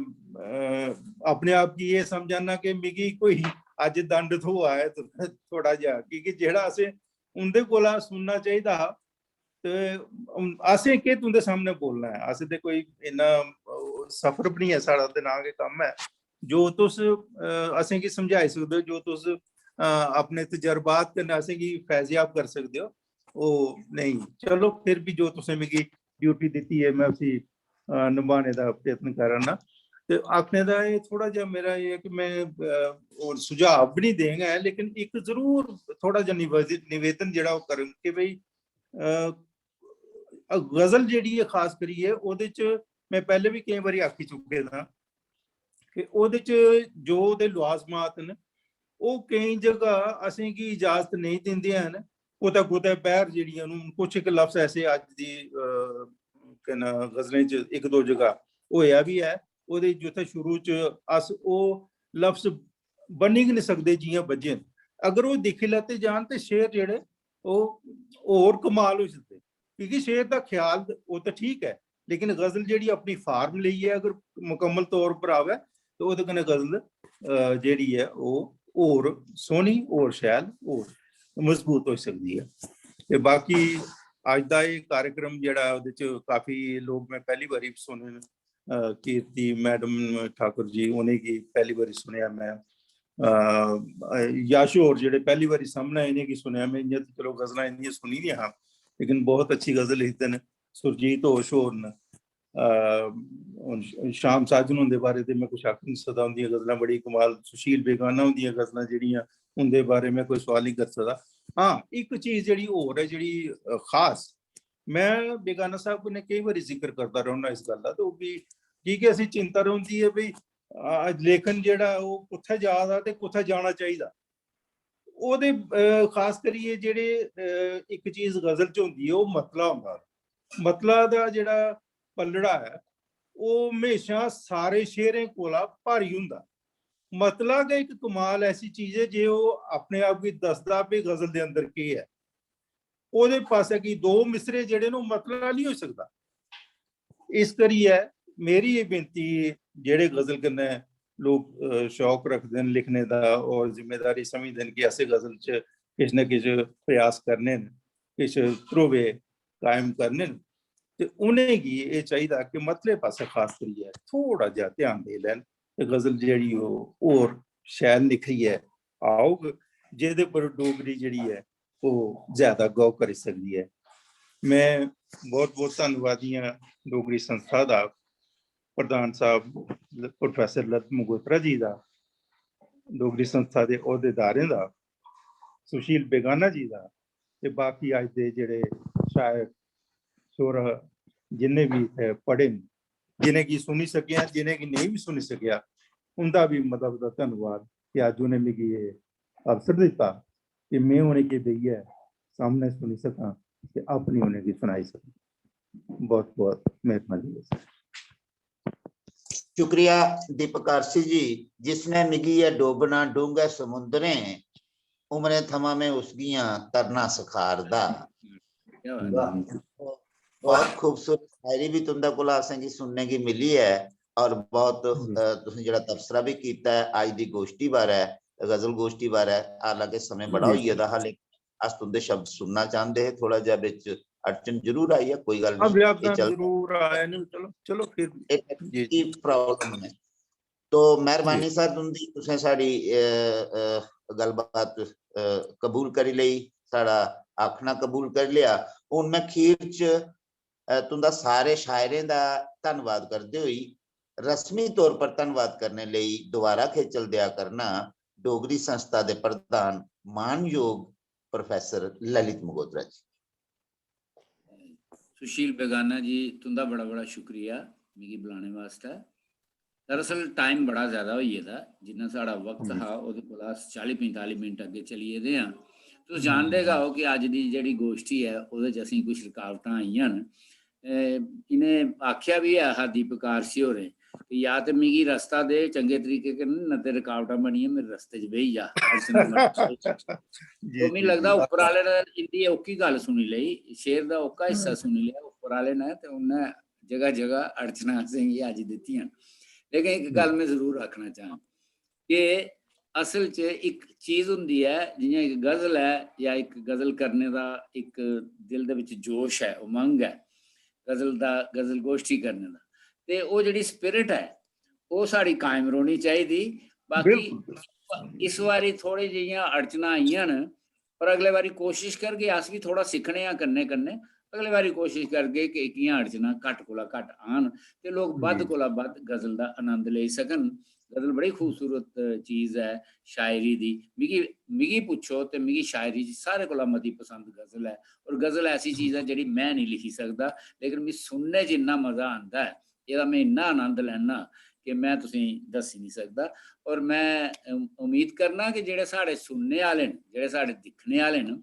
अपने आप गी एह् समझाना कि मिगी कोई अज्ज दंड थ्होआ ऐ थोह्ड़ा जेहा, की के जेह्ड़ा असें उं'दे कोला सुनना चाहिदा हा ते असें केह् तुं'दे सामनै बोलना ऐ? अस ते कोई इन्ना सफर बी निं ऐ साढ़ा ते ना गै कम्म ऐ। जो तुस असेंगी समझाई सकदे ओ, जो तुस अपने तजर्बात कन्नै असेंगी फैज़याब करी सकदे ओ, ओह् नेईं। चलो, फिर बी जो तुसें मिगी ड्यूटी दित्ती ऐ, में उसी नभाने दा प्रयत्न करा ना। ते आखने दा एह् थोह्ड़ा जेहा मेरा एह् ऐ कि में होर सुझाव बी निं देंग ऐ, लेकिन इक जरूर थोह्ड़ा जेहा निवेदन, निवेदन जेह्ड़ा ओह् करङ कि भई गजल जेह्ड़ी ऐ, खास करियै ओह्दे च में पैह्ले बी केईं बारी आखी चुके दा कि ओह्दे च जो ओह्दे लवाजमात न, ओह् केईं जगह असेंगी इजाजत नेईं दिंदे हैन। कुतै कुतै बैह्र जेह्ड़ियां न, कुछ इक लफ्ज ऐसे अज्ज दी केह् नां गजलें च इक दो जगह होएआ बी ऐ, ओह्दे जित्थै शुरू च अस ओह् लफ्ज बन्नी गै निं सकदे जि'यां बज्झे न। अगर ओह् दिक्खी लैते जान ते शेर जेह्ड़े ओह् होर कमाल होई सकदे, क्योंकि शेर दा ख्याल ओह् ते ठीक ऐ, लेकिन गजल जेह्ड़ी अपनी फार्म लेइयै अगर मुकम्मल तौर पर आवै ते ओह्दे कन्नै गजल जेह्ड़ी ऐ ओह् होर सोह्नी, होर शैल, होर मजबूत होई सकदी ऐ। ते बाकी अज्ज दा एह् कार्यक्रम जेह्ड़ा ओह्दे च काफी लोक में पैह्ली बारी सुने न, कीर्ति मैडम ठाकुर जी, उ'नेंगी पैह्ली बारी सुनेआ में। याशो होर जेह्ड़े पैह्ली बारी सामनै, इ'नेंगी सुनेआ में। इ'यां ते चलो गजलां इं'दियां सुनी दियां हां, लेकिन बहुत अच्छी गजल लिखदे न। सुरजीत होश होर न, अ, हून शाम साजन हुंदे बारे ते में कुछ आखी निं सकदा, उंदियां गजलां बड़ी कमाल, सुशील बेगाना हुंदियां गजलां जेह्ड़ियां, उंदे बारे में कोई सोआल निं करी सकदा। हां, इक चीज जेह्ड़ी होर ऐ, जेह्ड़ी, अ, खास, में बेगाना साहब कन्नै केईं बारी जिक्र करदा रौह्ना इस गल्ल दा, ते ओह् बी, की के असें चिंता रौंह्दी ऐ भई, अ, लेखन जेह्ड़ा ऐ ओह् कुत्थै जा दा ते कुत्थै जाना चाहिदा। ओह्दे, अ, खास करियै जेह्ड़े, अ, इक चीज गजल च होंदी ऐ, ओह् मतला होंदा। मतला दा जेह्ड़ा पल्लड़ा ऐ, ओह् म्हेशां सारे शे'रें कोला भारी होंदा। मतला गै इक कमाल ऐसी चीज ऐ जे ओह् अपने आप गी दसदा भई गजल दे अंदर केह् ऐ। ओह्दे पासै गी दो मिसरे जेह्ड़े न, ओह् मतला निं होई सकदा। इस करियै मेरी एह् बेनती, जेह्ड़े गजल कन्नै लोक, अ, शौक रखदे न लिखने दा और जिम्मेदारी समझदे न कि असें गजल च किश ना किश प्रयास करने न, किश ध्रुवे कायम करने न, ते उ'नेंगी एह् चाहिदा कि मतले पासै खास करियै थोह्ड़ा जेहा ध्यान देई लैन ते गजल जेह्ड़ी ओह् होर शैल निखरियै औग, जेह्दे पर डोगरी जेह्ड़ी ऐ ओह् ज्यादा गौर करी सकदी ऐ। में बहुत बहुत धन्नवादी आं डोगरी संस्था दा, प्रधान साहब प्रोफेसर ललित मगोत्रा जी दा, डोगरी संस्था दे अहदेदारें दा, सुशील बेगाना जी दा, ते बाकी अज्ज दे जेह्ड़े शायर शोरा जिन्ने बी इत्थै पढ़े न, जिनेंगी सुनी सकेआ, जिनेंगी नेईं बी सुनी सकेआ, उंदा बी मता मता धन्नवाद कि अज्ज उ'नें मिगी एह् अवसर दित्ता कि में उ'नेंगी बेहियै सामनै सुनी सकां ते अपनी उ'नेंगी सनाई सकां। बहुत बहुत मेहरबानी ऐ। शुक्रिया दीपक आरसी जी, जिसने मिगी ऐ डोबना डूंहगे समुंदरें, उमरें थमां में उसगियां तरना सखारदा। क्या बात है। बहुत खूबसूरत शायरी भी तुं'दे कोला असेंगी सुनने गी मिली ऐ और बहुत, अ, तुसें जेह्ड़ा तबसरा भी कीता ऐ अज्ज दी गोश्ठी बारै, गजल गोश्ठी बारै। हालांकि समें बड़ा जी। होई गेदा हा, लेकिन अस तुं'दे शब्द सुनना चांह्दे हे। थोह्ड़ा जेहा बिच अड़चन जरूर आई ऐ, कोई गल्ल अब नेईं, अड़चन एह् चल जरूर आए न, चलो चलो फिर भी। एह् जी। की प्रॉब्लम ऐ। तो मेहरबानी सर तुं'दी, तुसें साढ़ी, अ, अ, गल्लबात, अ, कबूल करी लेई, साढ़ा आखना कबूल करी लेआ। हून में खीर च, अ, तुं'दा सारे शायरें दा धन्नवाद करदे होई रस्मी तौर पर धन्नवाद करने लेई दोबारा खेचल देआ करना डोगरी संस्था दे प्रधान मानयोग प्रोफेसर ललित मगोत्रा जी। सुशील बेगाना जी, तुं'दा बड़ा बड़ा शुक्रिया मिगी बुलाने वास्तै। दरअसल टाइम बड़ा ज्यादा होई गेदा, जिन्ना साढ़ा वक्त हम्म। हा ओह्दे कोला अस चाली पंजताली मिनट अग्गें चली गेदे आं। तुस जानदे गै ओ कि अज्ज दी जेह्ड़ी गोश्ठी ऐ ओह्दे च असेंगी कुछ रुकावटां आइयां न। ए, इ'नें आखेआ बी ऐ हा दीपक आरसी होरें कि या ते मिगी रस्ता दे चंगे तरीके कन्नै, न ते रुकावटां बनियै मेरे रस्ते च बेही जा, अड़चनां बनी जा। जी, तो मिगी जी, लगदा जी। उप्पर आह्ले ने इंदी ओह्की गल्ल सुनी लेई, शेर दा ओह्का हिस्सा सुनी लेआ उप्पर आह्ले ने, ते उन्नै जगह जगह अड़चनां असेंगी अज्ज दित्तियां। लेकिन इक गल्ल में जरूर आखना चाह्ङ कि असल च इक चीज होंदी ऐ, जि'यां इक गजल ऐ जां इक गजल करने दा इक दिल दे बिच जोश ऐ, उमंग ऐ गजल दा, गजल गोश्ठी करने दा, ते ओह् जेह्ड़ी स्पिरिट ऐ ओह् साढ़ी कायम रौह्नी चाहिदी। बाकी बिल्कुल। इस बारी थोह्ड़ी जेहियां अड़चनां आइयां न, पर अगले बारी कोशिश करगे, अस बी थोह्ड़ा सिक्खने आं कन्नै कन्नै, अगले बारी कोशिश करगे कि एह्कियां अड़चनां घट्ट कोला घट्ट आन ते लोक बद्ध जी। कोला बद्ध गजल दा आनंद लेई सकन। गजल बड़ी खूबसूरत चीज ऐ शायरी दी। मिगी, मिगी पुच्छो ते मिगी शायरी च सारे कोला मती पसंद गजल ऐ, और गजल ऐसी चीज ऐ जेह्ड़ी में नेईं लिखी सकदा, लेकिन मिगी सुनने च इन्ना मजा आंदा ऐ, एह्दा में इन्ना आनंद लैन्ना कि में तुसेंगी दस्सी निं सकदा। और में, अम, उम्मीद करना कि जेह्ड़े साढ़े सुनने आह्ले न, जेह्ड़े साढ़े दिक्खने आह्ले न,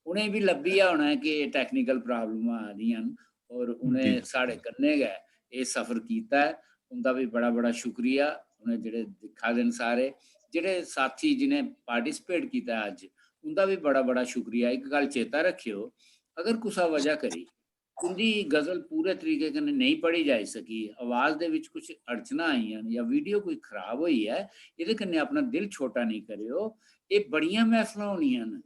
उ'नेंगी बी लब्भी गेआ होना ऐ कि एह् टैक्नीकल प्रॉब्लमां आ दियां न, और उ'नें जी। साढ़े कन्नै गै एह् सफर कीता ऐ। उं'दा बी बड़ा बड़ा शुक्रिया। उ'नें जेह्ड़े दिक्खा दे न सारे, जेह्ड़े साथी जि'नें पार्टिसिपेट कीता ऐ अज्ज, उं'दा बी बड़ा बड़ा शुक्रिया। इक गल्ल चेता रक्खेओ, अगर कुसै वजह करी तुं'दी गजल पूरे तरीके कन्नै नेईं पढ़ी जाई सकी, आवाज दे बिच कुछ अड़चनां आइयां न जां वीडियो कोई खराब होई ऐ, एह्दे कन्नै अपना दिल छोटा नेईं करेओ। एह् बड़ियां मैहफलां होनियां न,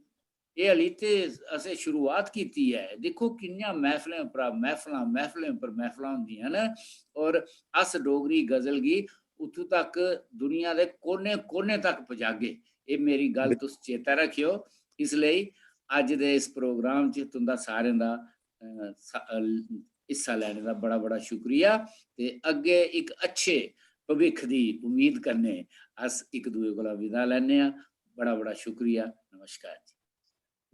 एह् हली ते असें शुरुआत कीती ऐ। दिक्खो कि'यां मैहफलें उप्परा मैहफलां, मैहफलें उप्पर मैहफलां होंदियां न, और अस डोगरी गजल गी उत्थूं तक दुनिया दे कोने कोने तक पजागे। एह् मेरी गल्ल तुस चेता रक्खेओ। इसलेई अज्ज दे इस प्रोग्राम च तुं'दा सारें दा, अ, सा-, अ, हिस्सा लैने दा बड़ा बड़ा शुक्रिया। ते अग्गें इक अच्छे भविक्ख दी उम्मीद कन्नै अस इक दूए कोला विदा लैने आं। बड़ा बड़ा शुक्रिया। नमस्कार।